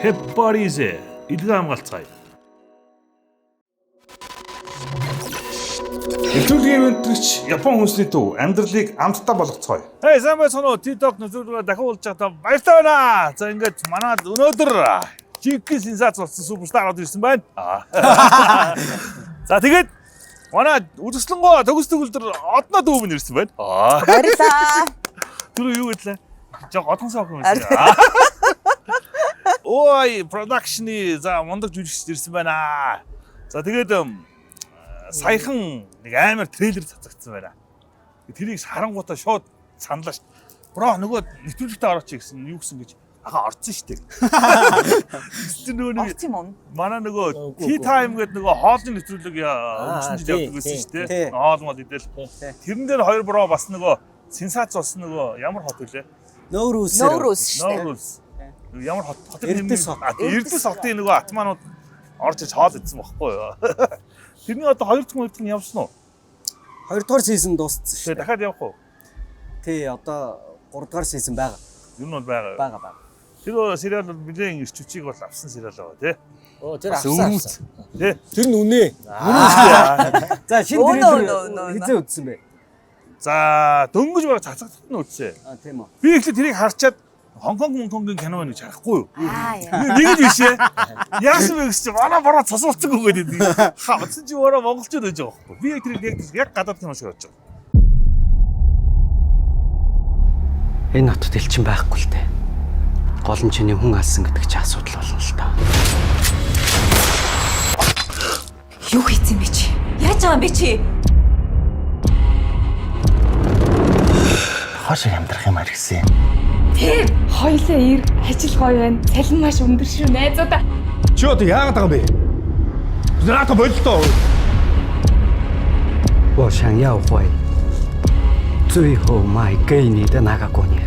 Хеппаризе илгээ хамгаалцгаая. Нэвтрүүлгийн ивентгэгч Япон хүнсний төв амьдралыг амттай болгоцгоё. Hey, сайн байцгаана уу? TikTok нэвтрүүлгээр дахин уулзах та баяртай байна. За ингээд манад өнөөдөр жинхэнэ сенсац болсон суперстарууд ирсэн байна. За тэгээд манай үзэсгэлэнгөө төгс төгөлдөр одноо дүү минь ирсэн байна. Баярлаа. Түрүү юу гэдлээ? Жог одхон сок юм шиг. Ой, production-ы за мундаг жүжигч ирсэн байна. За тэгээд саяхан нэг амар трейлер цацагдсан байна. Тэрийг харангуутаа шууд саналаа шүү. Bro нөгөө нэвтрүүлэгтээ орооч гэсэн юу гэсэн гэж аха орцсон шүү дээ. Тэгсэн нөгөө нэг Орц юм уу? манай нөгөө Үгүй, tea үгүй. time гэдэг нөгөө хоолны нэвтрүүлэг өнгөрсөн жил тий, явдаг байсан тий, шүү дээ. тий. Хоол мол идэл. Тий. Тэрэн дээр хоёр bro бас нөгөө сенсац болсон нөгөө ямар хот вүлээ? Нөөрүүс. Нөөрүүс шүү дээ. Нөөрүүс. Ямар хот хотын Эрдэс хот. Эрдэс хотын нөгөө атманууд орж иж хоол идсэн бохгүй юу? Тэрний одоо хоёр дахь үйл нь явсан уу? Хоёрдугаар season дууссан шүү Тэгээ дээ. дахиад явах уу? Тий, одоо гуравдугаар season байгаа. Ер нь бол байгаа. Байгаа байгаа. Тэр сериал бол нэлээд эрч хүчийг бол авсан сериал байгаа тий. Оо тэр Бас авсан өвөрмөц. авсан. Тий. Тэр нь үнэ. За, шинэ Өнөө, трейлер өнөө, өнөө. хизээ үзсэн бэ? За дөнгөж баг цацагдтал нь үзсэн. А, тийм үү. Би эхлээд тэрийг харчаад Хонконг Монконгийн кино байна гэж харахгүй юу? Аа яа. Нэг л биш ээ. Яасан бэ гэж чи манай бороо цосуулцсан үгээд байдаг. Ха утсан чи бороо монголчууд байж байгаа байхгүй. Би яг тэрийг яг гадаад кино шиг бодож байгаа. Энэ хотод элчин байхгүй л дээ. Гол нь чиний хүн алсан гэдэг чи асуудал болно л доо. Юу хийсэн бэ чи? Яаж байгаа юм бэ чи? Хошиг амьдрах юм аргисан. Тэр хоёлаа ир ажил гоё байна. Цалин маш өндөр шүү найзуудаа. Чи одоо яагаад байгаа юм бэ? Наата боллоо. 我想要回最后卖给你的那个姑娘。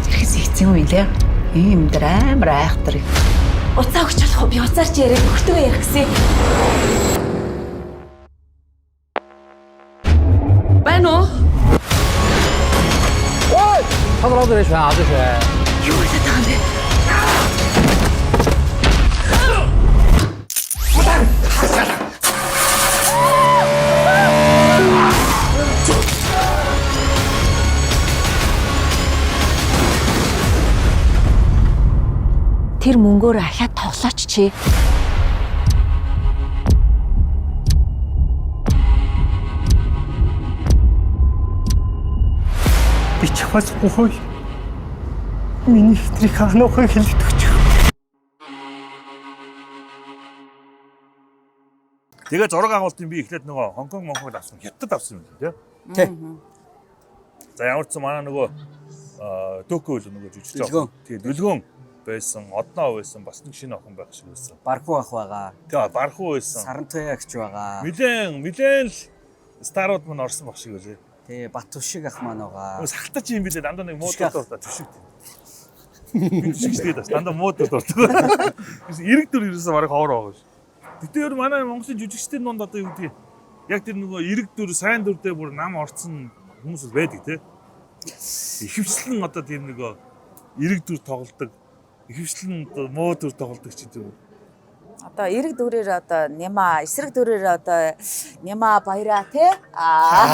Зэрхээс хэцүү юм лээ. Ийм дээр амар айхтар. Уцаа өгч болох уу? Би уцаар чи яриад нөхөртөө ярих гэсэн. Байна уу? Юу болоод байгаа юм бэ? Тэр мөнгөөр ахиад тоглооч чи. Би чамаас гуй. Миний хитрийг ануухыг хэлдэг ч. Тэгээ зураг агуултын би эхлээд нөгөө Хонконг Монконгод авсан. Хятад авсан юм тий. Тий. За ямар ч сан манай нөгөө Токио л нөгөө жүжигч Дүлгөөн. Тэгээ дүлгөөн байсан, одноо байсан, бас нэг шинэ охин байх шиг байсан. Бархуу ах байгаа. Тэгээ бархуу байсан. Сарантуягч байгаа. Нилээн нилээн л старууд мань орсон баг шиг үлээ. Тий, Батүшиг ах маань байгаа. Нөгөө сахалтай чи юм билээ дандаа нэг муу Түшиг ах. дуртай түшиг. Би түшигчтэй бас дандаа муу дуртай. Эрэг дүр ерөөсөө бараг ховор байгаа ш. Гэтэ ер нь манай Монголын жүжигчдийн дунд одоо юу гэдгийг яг тэр нөгөө эрэг дүр, сайн дүрдээ бүр нам орцсон хүмүүс бол байдаг те. Ихэвчлэн одоо тийм нөгөө эрэг дүр тоглодог, ихэвчлэн одоо муу дүр тоглодог ч гэдэг юм. Одоо эрэг дүрээр одоо Нима, эсрэг дүрээр одоо Нима баяраа тий? Аа.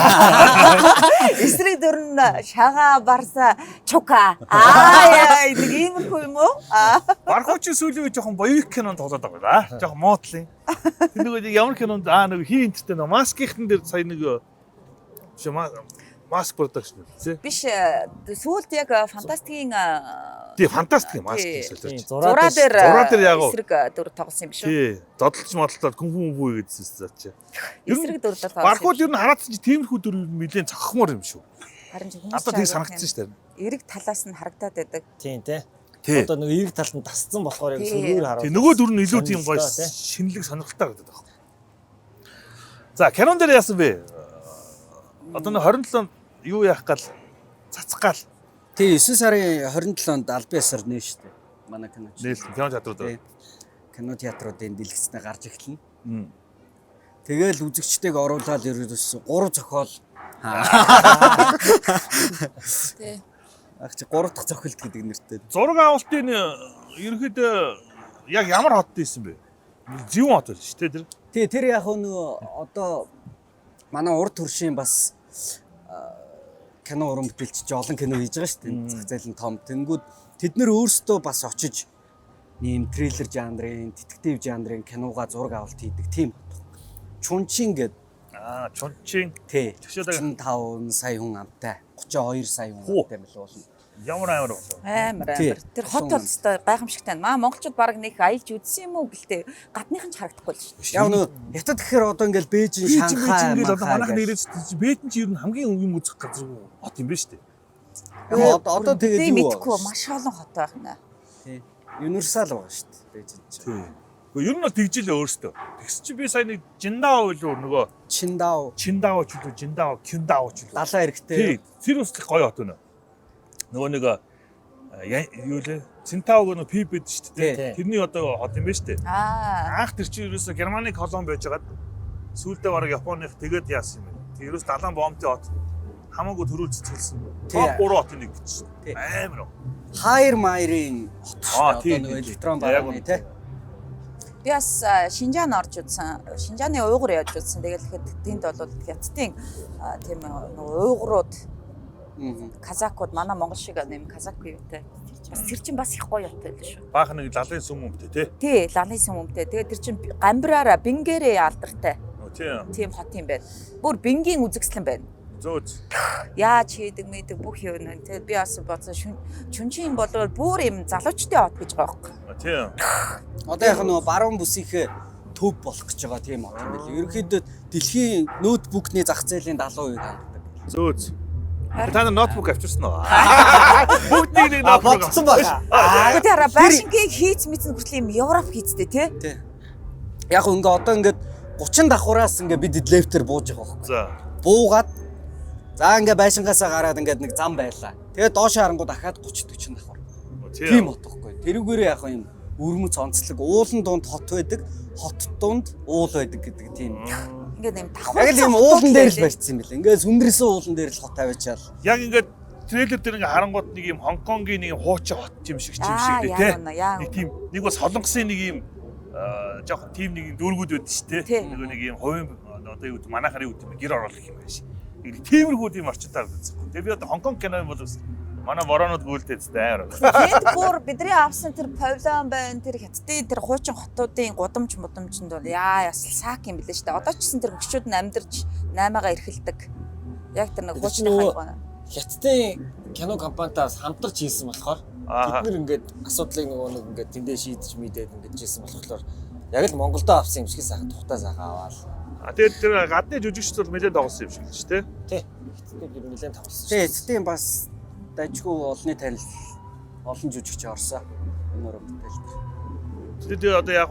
Эсрэг дүр нь Шага Барса Чука. Аа яа, нэг иймэрхүү юм уу? Аа. Бархуу чи сүүлийн үед жоохон боевик кинонд тоглоод байгаа да. Жоохон муудлын. Тэр нөгөө нэг ямар кинонд аа нөгөө хин энтертэй нөгөө маскийнхан дээр сая нөгөө биш маск продакшн үү тий. Биш сүүлд яг фантастикийн Тий фантастик юм маск Тий. солиоч. зураа дээр Зураа дээр яг уу. эсрэг дүр тоглосон юм биш үү? Тий зодолч модлоод кунфу мунфу гэдсэн за чи. Ер нь Эсрэг дүр тоглосон. Бархуу ер нь хараадсан чи тиймэрхүү дүр ер нь нэлээд цохихмоор юм шүү. Харин ч хүмүүс Надад ч тийг санагдсан шүү дээ. Эрэг талаас нь харагдаад байдаг. Тийм тий. Тий. Одоо нэг эрэг талд нь тасцсан болохоор яг Тий. сөргөөр харуулсан. Тий нөгөө дүр нь илүү тийм гоё Сонирхолтой, тий. шинэлэг сонирхолтой харагдаад байгаа. За кинон дээр яасан бэ? Одоо нэг 27 юу яах гал цацах гал Тий, 9 сарын 27-нд албан ёсоор нэ шүү дээ. Манай киноч. нээлт кино театрууд. Тий. Кино театруудын дэлгэцнээ гарч эхэлнэ. Тэгэл үзэгчтэйг оруулаад ерөөсөө 3 зохиол. Тий. Ах чи 3 дахь цохилт гэдэг нэртэй. Зураг авалтын ерөнхийдөө яг ямар хотод исэн бэ? Зэвүүн хот байсан шүү дээ тэр. Тий, тэр яг нөгөө одоо манай урд төршийн бас кино уран бүтээлч чи олон кино хийж байгаа шүү дээ. Зах зээл нь том. Тэнгүүд тэд нэр өөрсдөө бас очиж ийм триллер жанрын, детектив жанрын киногаа зураг авалт хийдэг тийм хот. Чунчин гэдэг Аа, Чунчин тий Тэгшээд 35 сая хүн амтай, 32 сая хүн Хүү. амтай мэл болно. ямар амар болов. Амар Тий. амар. Тэр хот бол өстой гайхамшигтай. Маа монголчууд баг нэг аялж үзсэн юм уу гэлтэй гадныхан ч харагдахгүй л шүү дээ. Яг нөгөө хятад гэхээр одоо ингээл Бээжин, Бээжин Шанхай, Бээжин гэдэг одоо Манхай манайх гээл. нэрээс Бээжин чи ер нь хамгийн юм үзэх газар хот юм байна шүү дээ. Яг одоо тэгээд Би юу мэдхгүй байгаа маш олон хот байх нэ. шүү дээ. Универсал байгаа шүү дээ. Бээжин чи. Тий. Гэхдээ ер нь бол тэгж л өөртөө. Тэгс чи би сая нэг Жиндао илүү нөгөө Чиндао, Чиндао ч үлээ, Жиндао, Кюндао ч үлээ. далайн эрэгтэй. Тий, тэр бас их гоё хот өнө. Нөгөө нэг юу лээ? Цинтаог нөгөө пип байдаг шүү дээ. Тий. Тэрний одоо хот юм байна шүү дээ. Аа. Анх тэр чинь ерөөсө Германы колон байж байгаад сүүлдээ бараг Японых тэгээд яасан юм бэ? Тэг ерөөс далайн бомбын хот хамаагүй төрүүл цэцгэлсэн. Тий. Топ 3 хотын нэг гэж. Тий. Амар. Хайр майрын хот шүү Аа, дээ. тий, Одоо нөгөө тий, тий. электрон Яг барааны үнэ. тий. Би бас Шинжаан орж үзсэн. Шинжааны уйгур яаж үзсэн. Тэгэл ихэд тэнд бол хятадын тийм нөгөө уйгурууд, казакууд манай монгол шиг нэм казак юутай. Бас тэр чинь бас их гоё хот байлаа шүү. Баахан нэг лалын сүм өмтэй тий. Тий, лалын сүм өмтэй. Тэгээд тэр чинь гамбираараа бингэрээ алдартай Тий. тийм хот юм байна. Бүр бингийн үзэгслэн байна. Зөө зөө. Яаж хийдэг мэдэг бүх юм нэ. Тэгээд би бас бодсон шүнжин болвол бүр юм залуучдын хот гэж байгаа байхгүй. Тий. Одоо яг нөгөө баруун бүсийнхээ төв болох гэж байгаа тийм хот юм байл. Ерөнхийдөө дэлхийн ноутбукны зах зээлийн 70% ханддаг. Зөө зөө. Та нар ноутбук авчирсан уу? Бүгд нэг нэг ноутбук Бодсон байна. Гэхдээ хараа байшингийн хийц мэдсэн хүртэл юм Европ хийцтэй тий. Тий. Яг ингээ одоо ингээд 30 давхураас ингээ бид лефтер бууж байгаа байхгүй. За. Буугаад за ингээ байшингаасаа гараад ингээд нэг зам байлаа. Тэгээд доош харангуй дахиад 30 40 давхар. Тийм хот байхгүй. Тэрүүгээрээ яг юм өрмөц онцлог уулын дунд хот байдаг, хот дунд уул байдаг гэдэг тийм. Ингээд юм давхар. Яг л юм уулан дээр л барьсан юм билээ. Ингээд сүндрсэн уулан дээр л хот аваачаал. Яг ингээд трейлер дээр ингээ харангууд нэг юм Хонконгийн нэг юм хуучин хот юм шиг юм шиг Аа, дээ яа тий. үнэ, яа Нэг тийм нэг бол солонгосын нэг юм жоохон тийм нэг юм дүүргүүд байдаг шүү дээ. Тий. Нөгөө нэг юм хувийн одоо юу гэдэг манайхаар юу гэдэг юм гэр оруулах юм байж. Нэг тиймэрхүү тийм орчинтай харагдсан. Тэгээ би одоо Хонконг кино юм бол бас манай боронууд гүйлтэй зү амар. Тэнд бүр бидний авсан тэр павильон байна, тэр хятадын тэр хуучин хотуудын гудамж мудамжинд бол яа ясал сак юм билээ шүү дээ. Одоо ч гэсэн тэр хөгшүүд нь амьдарч наймаага эрхэлдэг. Яг тэр нэг Тэр чинь хуучин нөгөө хайгуу. Хятадын кино компанитаас хамтарч хийсэн болохоор Ааха. тэд нэр ингээд асуудлыг нөгөө нэг ингээд тэндээ шийдэж мэдээд ингээд хийсэн болохоор яг л Монголдо авсан юм шиг сайхан тухтай сайхан аваал. А тэгээд тэр гадны жүжигчд бол нэлээд тоглосон юм шиг л шүү дээ. Тий. Хятадд ер нь нэлээд тоглосон Тэгээ эцдийн бас дажгүй олонний танил олон жүжигч орсон. Энэ уран бүтээл дээр. Тэгээд одоо яг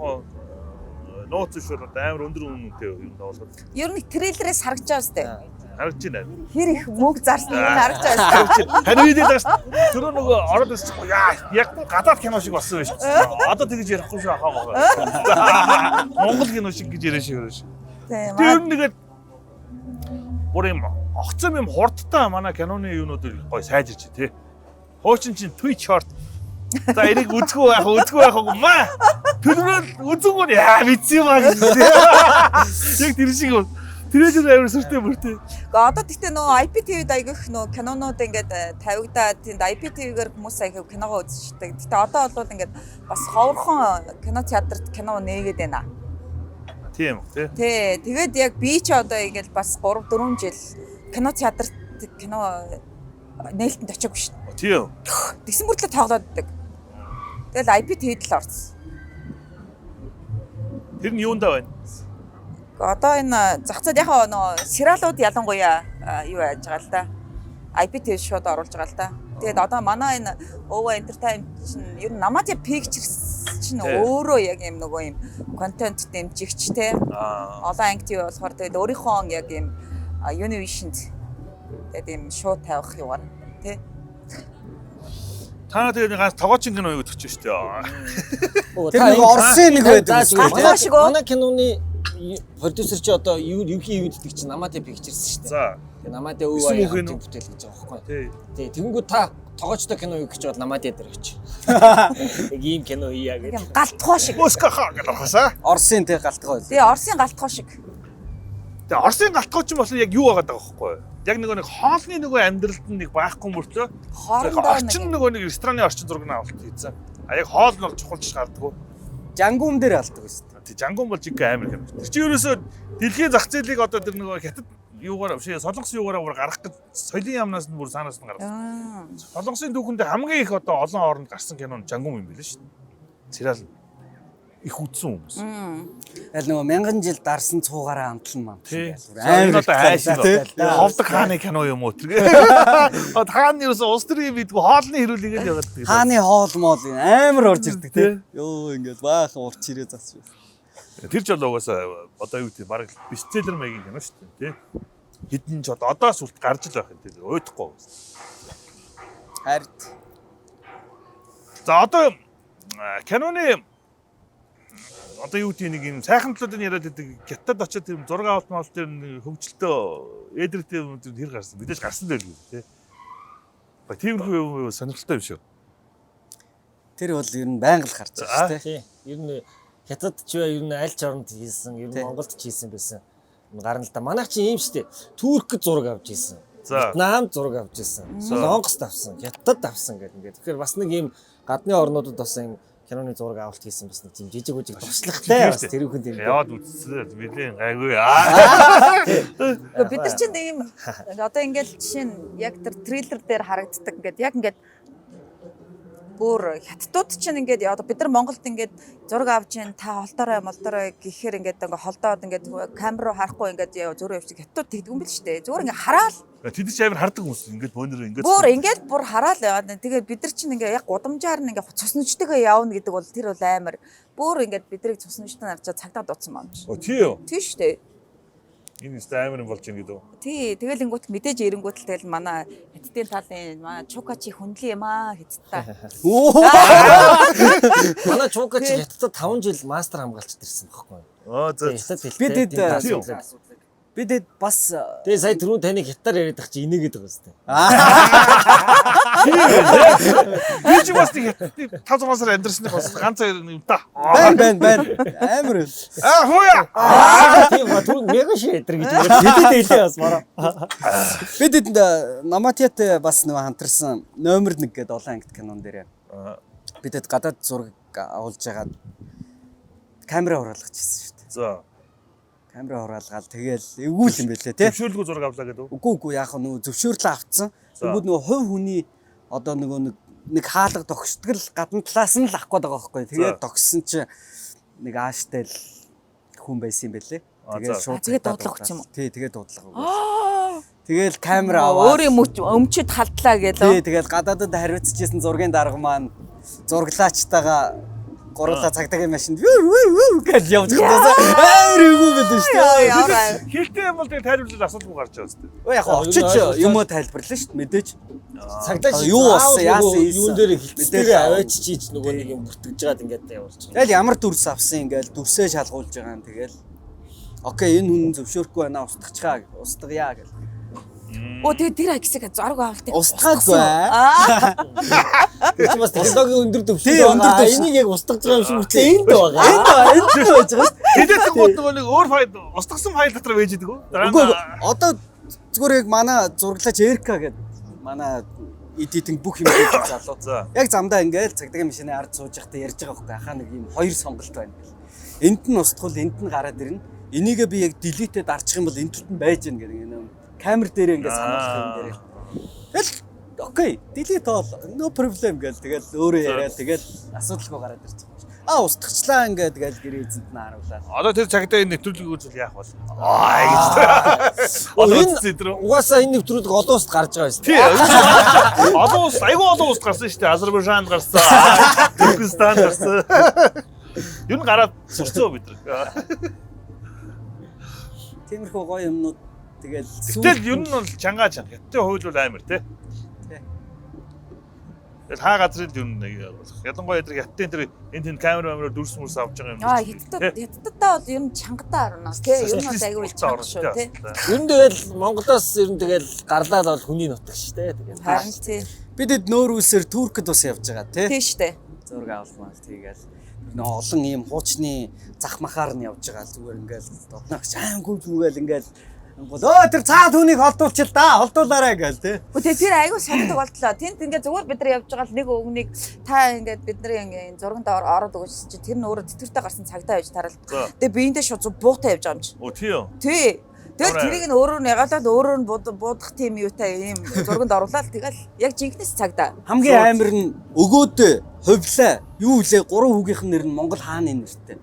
нууц биш бол одоо амар өндөр үнэтэй юм тоглоод Ер нь трейлерээс харагдаж байгаа үстэй. харагдаж байна. Хэр их мөнгө зарсан юм харагдаж байгаа үстэй. Харин видео даа шүү. Тэр нөгөө ороод ирсэн чинь яа яг гадаад кино шиг болсон байж. Одоо тэгж ярихгүй шүү ахаа баа. Монгол кино шиг гэж яриа шиг байна шүү. Тийм. Тэр нэгээд бүр юм огцом юм хурдтай манай киноны юунууд гоё сайжирч тий. Хуучин чинь Twitch short. За энийг үзэхгүй байх үзэхгүй байх уу маа. Тэрнээ үзэхгүй яа мэдсэн юм аа гэж тий. Яг тэр шиг бол тэр чинь амар сүртэй бүртэй. Гэхдээ одоо тэгтээ нөгөө IPTV-д айгүйх нөгөө кинонууд ингээд тавигдаад тэнд IPTV-гээр хүмүүс айгүй киногоо үзчихдэг. Тэгтээ одоо бол ингээд бас ховорхон кино театрт кино нээгээд байна. Тийм тий. Тий, тэгээд яг би ч одоо ингээд бас 3 4 жил кино театрт кино нээлтэнд очиагүй шин. Тийм. Тэгсэн мөртлөө тоглоод идэг. Тэгэл IPTV-д л орсон. Тэр нь юундаа байна? Одоо энэ зах зээл яг нөгөө сериалууд ялангуяа юу яаж байгаа л да. IPTV шууд оруулж байгаа л да. Тэгээд одоо манай энэ Ова Entertainment чинь ер нь Namadi Pictures чинь Тий. өөрөө яг юм нөгөө юм контент дэмжигч те. Аа. Олон анги TV болохоор тэгээд өөрийнхөө яг юм Univision-д тэгээд юм шууд тавих юугаар тий. Та тэгээд ганц тогоочин кино юу гэдэг чинь шүү дээ. Тэр нэг Оросын нэг байдаг Зааж үстэй, тий? Галтгоо шиг үү? Манай киноны продюсер чи одоо юу ерөнхий ивент гэдэг чинь Намаде Pictures шүү дээ. За. Тэгээ Намаде өвөө Эсэм аяа үхэн хамтын үү? бүтээл гэж байгаа байхгүй. Тий. Тий, тэгэнгүүт та Тогоочтой кино юу гэж бол намаад ядэр гэж. Яг ийм кино хийя гэж. Юм галтгоо шиг. Москва гэж орхосоо. Оросын тэг галтгой байл. Тэгээ Оросын галтгоо шиг. Тэгээ Оросын галтгоо ч юм бол яг юу байгаад байгаа байхгүй юу? Яг нөгөө нэг хоолны нөгөө амьдралд нь нэг байхгүй мөртлөө Хоорондоо орчин нэг нөгөө нэг рестораны орчин зураг нь авалт хийсэн. А яг хоол нь бол чухалч гардггүй. Жангуум дээр алдаг өст. Тэг жангуун бол жиг амар юм. Тэр чинь ерөөсөө дэлхийн зах зээлийг одоо тэр нөгөө хятад юугаар биш солонгос юугаараа бүр гаргах гэж соёлын яамнаас нь бүр цаанаас нь гаргасан. Солонгосын түүхэнд хамгийн их одоо олон оронд гарсан кино нь жангуун юм билээ шүү дээ. Сериал их үзсэн хүмүүс. Аль нөгөө мянган жил дарсан цуугаараа амтлан мам. Тий. Амар Одоо хайшин. Ховдог хааны кино юм уу тэр. Одоо хааны ерөөсөө улс төрийн бидгүй хоолны хэрүүлэг л яваад байдаг. Хааны хоол моол амар орж ирдэг тий. Йоо ингээл баахан урч ирээ засч. Тэр ч бол угаасаа одоо юу гэдэг бараг бестселлер маягийн кино шүү дээ тий. Хэдэн ч одоо сүлт гарч л байх юм тий. Уйдахгүй. Харин За одоо киноны одоо юу гэдэг нэг юм сайхан талуудыг яриад байдаг хятад очиод тийм зураг авалт маалт тэр нэг хөгжилтөө эдртэй юм тэр хэр гарсан мэдээж гарсан дээр л тий. Ба тиймэрхүү юм сонирхолтой юм шүү. тэр бол ер нь байнга л гарч байгаа шүү дээ. Тий. Ер нь хятад ч бай, ер нь аль ч оронд хийсэн, ер нь Тий. Монголд ч хийсэн байсан. Гарна л да. Манайх чи ийм штэ. Туркд зураг авч хийсэн. За. Вьетнамд зураг авч хийсэн. Солонгост авсан, Хятадд авсан гэдэг ингээд. Тэгэхээр бас нэг ийм гадны орнуудад бас ийм киноны зураг авалт хийсэн бас нэг тийм жижиг үжиг туршлагатай бас тэр үхэн тийм. Яваад үзсэн мэдээ гайгүй. Аа. Гэхдээ бид нар чинь ийм одоо ингээл жишээ нь яг тэр трейлер дээр харагддаг ингээд яг ингээд бүр хятадууд чинь ингээд одоо бид нар Монголд ингээд зураг авч जैन та холдоорой молдоорой гэхээр ингээд ингээ холдоод ингээд камер руу харахгүй ингээд зөрөө явчих хятадууд тэгдэг юм бил шүү дээ. Зүгээр ингээ хараал Тэд чи амар хардаг хүмүүс ингээд бөөнөр ингээд бүр ингээд бүр хараал яваад. Тэгээд бид нар чинь ингээ яг гудамжаар нь ингээ цуснажтэйгээ явна гэдэг бол тэр бол амар бүр ингээд бидрийг цуснажтай нарчаа цагдаа дуудсан юм чи. Оо тий юу. Тийм шүү дээ. Энэ өстой амар юм болж ийн гэдэг. Тий, тэгэл ингүүт мэдээж эренгүүт л тэгэл манай хятадын талын манай Чукачи хүнлэн юм аа хятадтай. Манай Чука чи хятадд 5 жил мастер хамгаалчд ирсэн байхгүй юу? Аа за. Хятад хэлтэй. Бид хэд, тийм асуудал. Бид хэд бас Тэгээ сая түрүүн таныг хятадаар яриад байх чи инээгээд байгаа зү. Би чи бас нэг хятадны 5 6 сар амьдарсны бас ганц хоёр юм та. байна байна байна. Амар л. Аа хууя. Тийм ба түрүүн мега шэдэр гэж яриад хэдэд хэлээ бас мараа. Бид хэд Наматиатай бас нөгөө хамтарсан номер 1 гэдэг олон ангит кинон дээр бид хэд гадаад зураг авуулж хагаад камера хураалгаж ирсэн шүү дээ. За. Камера хураалгаал тэгэл эвгүй л юм байлээ тий. Зөвшөөрлгүй зураг авлаа гэдэг үү? Үгүй үгүй яг нөгөө зөвшөөрлөө авцсан. За. Тэгвэл нөгөө хувь хүний одоо нөгөө нэг нэг хаалга тогсдгол гадна талаас нь л авах гээд байгаа байхгүй. Тэгээд За. тогссон чинь нэг ааштай л хүн байсан юм байлээ. А, Тэгээд за. шууд Тэгээд цагдаа дуудлага өгч юм уу? Тий, тэгээд дуудлага өгөөс. Тэгэл камера аваад Өөрийн мөч өмчөд халдлаа Тий, гэлөө. тэгэл гадаадад хариуцчихсэн зургийн дарга маань зураглаачтайгаа гурлаа цагдаагийн машинд вүү вүү вүү гэж явж байгаа. Амар эвгүй байлээ шүү дээ. Ямар аа. Хэлтэй юм бол тэгээ тайлбарлал асуудалгүй гарч байгаа зү. Өө яг очиж юмоо тайлбарлаа шүү дээ мэдээж. Цагдаа чи Юу болсон, яасан ийсэн. Юун дээр хилцээрээ Мэдээлэл аваачиж нөгөө нэг юм бүртгэж жаад ингээд явуулж байгаа. Тэгэл ямар дүрс авсан ингээл дүрсээ шалгуулж байгаа юм тэгэл. Окей энэ хүн зөвшөөрөхгүй байна устгachгаа устгая гэл. Өө тэгээ тэр хэсэг зураг авалтыг Устгаагүй. Аа. Тэр чинь бас технологийн өндөр түвшинд Тий, өндөр байгаа. түвшин. Энийг яг устгаж байгаа юм шиг мөртлөө энд байгаа. Энд энд байж байгаа шүү. Тэдээс гол нөгөө нэг өөр файл устгасан файл дотор байж идэг үү? Дараа Үгүй нь үгүй. Одоо зүгээр яг манай зураглаач Эрка гэдэг манай эдитинг бүх юм хийдэг залуу. За. Яг замдаа ингээл цагдаагийн машины ард сууж байхдаа ярьж байгаа байхгүй хаа нэг юм хоёр сонголт байна гэл. Энд нь устгал энд нь гараад ирнэ. Энийгээ би яг delete-д дарчих юм бол энэ талд нь байж гин гэдэг юм. Камер дээр ингээд сануулах юм дээр. Тэгэл окей, delete all no problem гэл тэгэл өөрөө яриад тэгэл асуудалгүй гараад ирчих юм шиг. А устгахчлаа ингээд тэгэл гэрээ эзэнт нь харуулаад. Одоо тэр цагдаа энэ нэвтрүүлгийг үзвэл яах вэ? Аа гэж. Одоо Энэ энэ рүү. угаасаа энэ нэвтрүүлэг олон улсад гарч байгаа юм Тий. Олон улс, айгүй олон улс гарсан шүү дээ. Азербайджан гарсан, Түркистан гарсан. Ер нь гараад сурцсан бид нар. Тиймэрхүү гоё юмнууд тэгэл Гэтэл ер нь бол чангаа чанга. Хятадын хууль бол амар тий. Тий. Тэгэл хаа газрын л ер нь нэг болох. Ялангуяа тэр хятадын тэр энэ тэнд камер камераар дүрс мөрс авч байгаа юм. Аа хятадд хятадтай бол ер нь чангадаа орно тий. Ер нь бол айгүй чанга шүү тий. Ер нь тэгэл Монголоос ер нь тэгэл гарлаад бол хүний нутаг шүү дээ. Тэгээд Харин тий. Бид нөөр үлсээр Туркд бас явж байгаа тий. Тийм штэ. Зураг авалмал тийгээл. Тэр нөө олон ийм хуучны зах махаар нь явж байгаа л зүгээр ингээл додногч аим гүйл мүгээл ингээл гол өө тэр цаа түүнийг холдуулчих л да холдуулаарай гээл тий. Үгүй тэр айгүй сонирхдаг болтлоо. Тэнд ингээ зүгээр бид нар явж байгаа л нэг өвгнийг та ингээд бидний ингээ зурганд ороод өгсөн чи тэр нь өөрөө тэтгэвртэй гарсан цагтаа явж тарал. За. Тэгээ биэндээ шууд зүг буутай явж байгаа юм чи. Оо тийм. Тий. Тэгэл Alright. тэрийг нь өөрөөр нь ягаалал өөрөөр нь буудах тийм юутай ийм зурганд оруулаад тэгэл яг жинкнес цагтаа. Хамгийн амар нь өгөөд хувлаа юу үлээ гурван хүүгийнх нь нэр нь Монгол хааны нэртэй.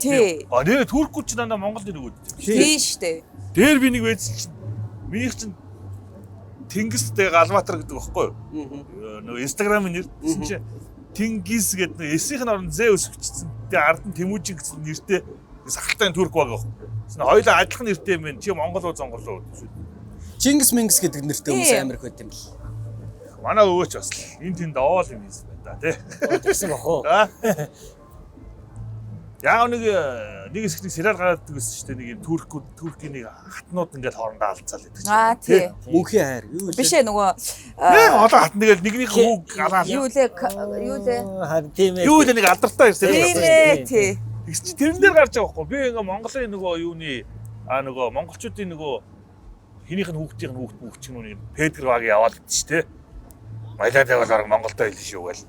Тий. А нэр туркууд ч дандаа монгол нэр өгөөд. Тий штэ. Дээр би нэг байсан чинь минийх чинь Тэнгистэй Галбаатар гэдэг багхгүй юу? Нөгөө Instagram-ын нэр гэсэн чинь Тэнгис гэдэг нэг эсийнх нь орон зэ өсгчсэн. Тэгээ ард нь Тэмүүжин гэсэн нэртэй сахалтай турк байгаа байхгүй. Тэгсэн хоёулаа адилхан нэртэй юм байна. Чи монгол уу зонгол уу гэсэн. Чингис Мингис гэдэг нэртэй хүмүүс Тий. амар их байт юм бэл. Манай өвөөч бас л энэ тэнд оол юм хийсэн байна да тий. Тэгсэн бах уу. Аа. Яг нэг нэг хэсэг нэг сериал гараад байсан шүү дээ. Нэг юм туркууд туркийн нэг хатнууд ингээд хоорондоо алдцаал гэдэг чинь. Аа тий. Мөнхийн хайр юу үлээ. Биш ээ нөгөө Нэг олон хатан тэгэл нэгнийх хүүг алаад. юу лээ юу лээ. Харин тийм ээ. Юу л нэг алдартай сериал Тийм гарсан. ээ тий. Тэгсэн чинь тэрэн дээр гарч байгаа байхгүй. Би ингээ Монголын нөгөө юуны нөгөө монголчуудын нөгөө хинийх нь хүүхдийн нь хүүхд мөхч юм уу Петр баг яваад гэдэг чинь те. Баялаа тавиал баг Монголдо хэлнэ шүү гээл.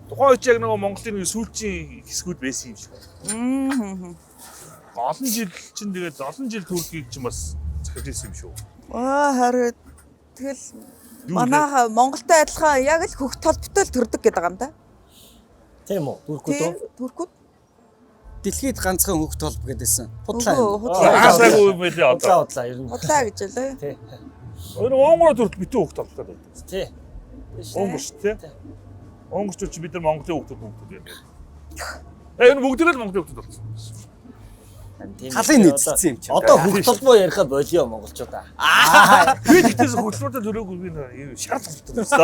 Тухайн үед яг нөгөө Монголын нэг сүүлчийн хэсгүүд байсан юм шиг. Мм. Олон жил чинь тэгээд олон жил Туркийг чинь бас захирж ирсэн юм шүү. Аа харин тэгэл Юу манайха Монголтой адилхан яг л хөх толботой л төрдөг гэдэг юм да. Тийм үү? Түркүүд Тий үү? туркууд. Дэлхийд ганцхан хөх толб гэдээсэн. Худлаа. Үгүй, юм. худлаа. Хаасаагүй юм байлээ Удлаа одоо. удлаа ер нь. Худлаа гэж лээ. Тий. Өөр Унгар төрөлт битүү хөх толботой байдаг. Тий. Унгар шүү тий. Унгарчууд чи бид нар Монголын хүүхдүүд хүүхдүүд юм. Энэ бүгдээрээ л Монголын хүүхдүүд болсон. Тийм Талын ээ. нийцсэн юм чи. Одоо хөх толбоо яриха болио монголчуудаа. Би тэгтээс хөдөлмөртөө төрөөгүй би нэг шар толтой байсан.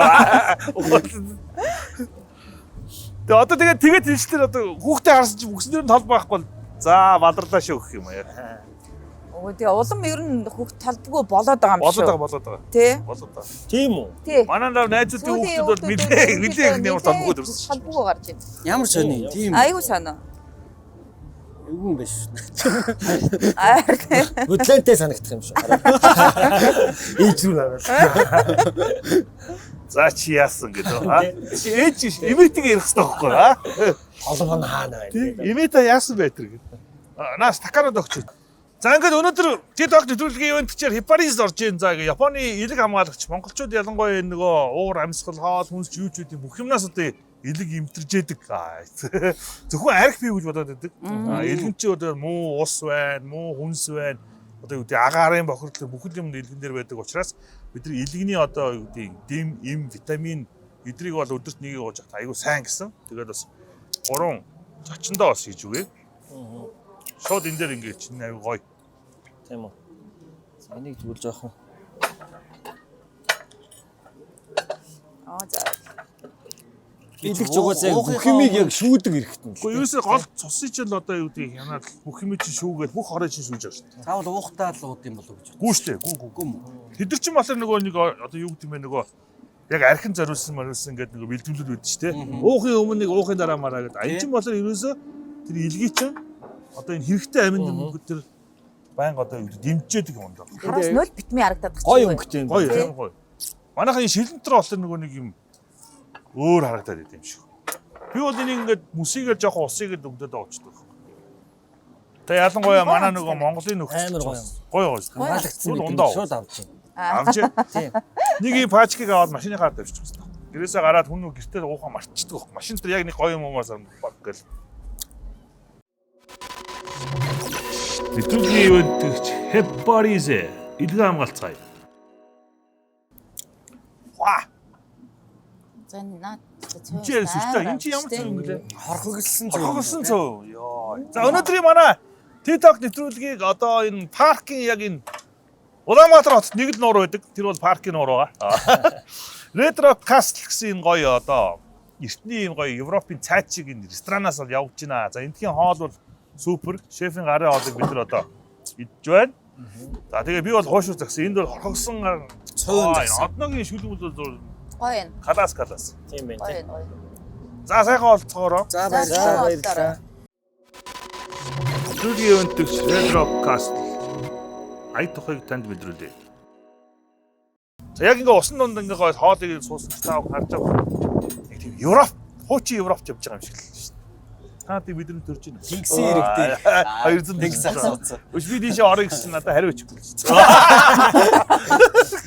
Тэгээ одоо тэгээд тэгээд хэлжлээр одоо хүүхдээ харсан чи бүксэн дээр нь тол байхгүй бол за баларлаа шүү гэх юм аа. Үгүй тий улам ер нь хөх толбгүй болоод байгаа юм Болоод шүү. байгаа болоод байгаа. Тий. Болоод байгаа. Тийм үү? Тий. Манай дав найзуудын хүүхдүүд бол нилээ нилээ их ямар толбгүй төрсөн шүү. Толбгүй гарч байна. Ямар сони юм тийм. Айгуу санаа. Эвгүй юм биш шүү. Аа тий. Бүтлэнтэй санагдах юм шүү. Ээж рүү нараад. За чи яасан гэдэг аа. Чи ээж биш эмээтэйг ярих хэрэгтэй байхгүй аа. Толбоо нь хаана байна? Тийм эмээтэй яасан байтэр гэдэг. Наас таканад огч. За ингээд өнөөдөр TikTok нэвтрүүлгийн ивент чигээр Хипарис орж ийн за гэ Японы элэг хамгаалагч монголчууд ялангуяа энэ нөгөө уур амьсгал хоол хүнс юу ч үгүй бүх юмнаас одоо элэг имтэрж яадаг. Зөвхөн арх бий гэж бодоод байдаг. Элгэн чи одоо муу ус байна, муу хүнс байна. Одоо юу гэдэг агаарын бохирдол бүх юм элгэн дээр байдаг учраас бид нар элэгний одоо юу гэдэг дэм, им, витамин эдрийг бол өдөрт нэгийг ууж хат айгүй сайн гэсэн. Тэгээд бас гурван зочиндоо бас хийж үгүй. Шууд энэ дээр ингээд чинь айгүй гоё. Тийм үү. За, Энийг тэгвэл жоохон Аа за. Илэгч угаасаа яг бүх юмыг яг шүүдэг эрэхтэн л. Гэхдээ ерөөсөө гол цусын чинь л одоо юу гэдгийг хянаад бүх юм чинь шүүгээл бүх хорой чинь шүүж байгаа шүү дээ. Заавал уухтаа л ууд юм болов уу гэж. Гүү шүү дээ. Гүү гүү. Гүм. Тэд нар чинь болохоор нөгөө нэг одоо юу гэдэг юм бэ нөгөө яг архин зориулсан мориулсан гэдэг нөгөө бэлтгэлүүд байдаг шүү дээ. Уухын өмнө нэг уухын дараа мараа гэдэг. А энэ чинь болохоор ерөөсөө тэр илгий чинь одоо энэ хэрэгтэй аминд юм тэр байнга одоо юу гэдэг дэмжижээдэг юм даа. Хараас нөл битмийн харагдаад байгаа. Гой өнгөтэй юм. Гоё тийм гоё. Манайхан энэ шилэн дотор болохоор нөгөө нэг юм өөр харагдаад байт юм шиг. Би бол энийг ингээд мүсийгээр жоохон усыгээр дүгдээд авчдаг. Тэгээ ялангуяа манай нөгөө Монголын нөхцөл Амар гоё юм. Гоё гоё. Хамгаалагдсан Шууд гэдэг ундаа нь шууд авч байна. Авч. Тийм. Нэг юм пачкийг аваад машины хаар тавьчих хэвээр. Гэрээсээ гараад хүн нөгөө гэртээ уухаа мартчихдаг байхгүй. Машин дээр яг нэг гоё юм уумаар баг гэл. Нэвтрүүлгийн ивэнтгч Хеппаризе илгээ хамгаалцгаая. Ва! За наа цоо. Чи сүртэй. Энэ чи ямар цов юм гэлээ? Хорхоглосон цов. Хорхоглосон цов. Йоо. За өнөөдрийн манай TikTok нэвтрүүлгийг одоо энэ паркийн яг энэ Улаанбаатар хотод нэг л нуур байдаг. Тэр бол паркийн нуур байгаа. Red Rock Castle гэсэн энэ гоё одоо эртний юм гоё Европын цайчиг энэ ресторанаас бол явж байна. За эндхийн хоол бол супер. Шефийн гарын хоолыг бид нар одоо идэж байна. За тэгээ би бол хуушуур загсан. Энд бол хорхогсон Цуйн загсан. Одногийн шүлгүүд бол Гоё юм. Класс класс. Тийм байна Гоё тий. юм гоё. За сайхан олцоороо. За За баярлалаа. баярлалаа. Студио өнтөгч Red Rock Castle ая тухайг танд мэдрүүлье. За яг ингээ усан дунд ингээ гой хоолыг суусан ч таа харж байгаа. Нэг тийм Европ, хуучин Европт явж байгаа юм шиг л шүү дээ. Та тийм мэдрэмж төрж байна. Тэнгисийн ирэг дээр 200 Тэнгис асуусан. Өш би тийшээ орё гэсэн надад хариу өчөхгүй л шүү.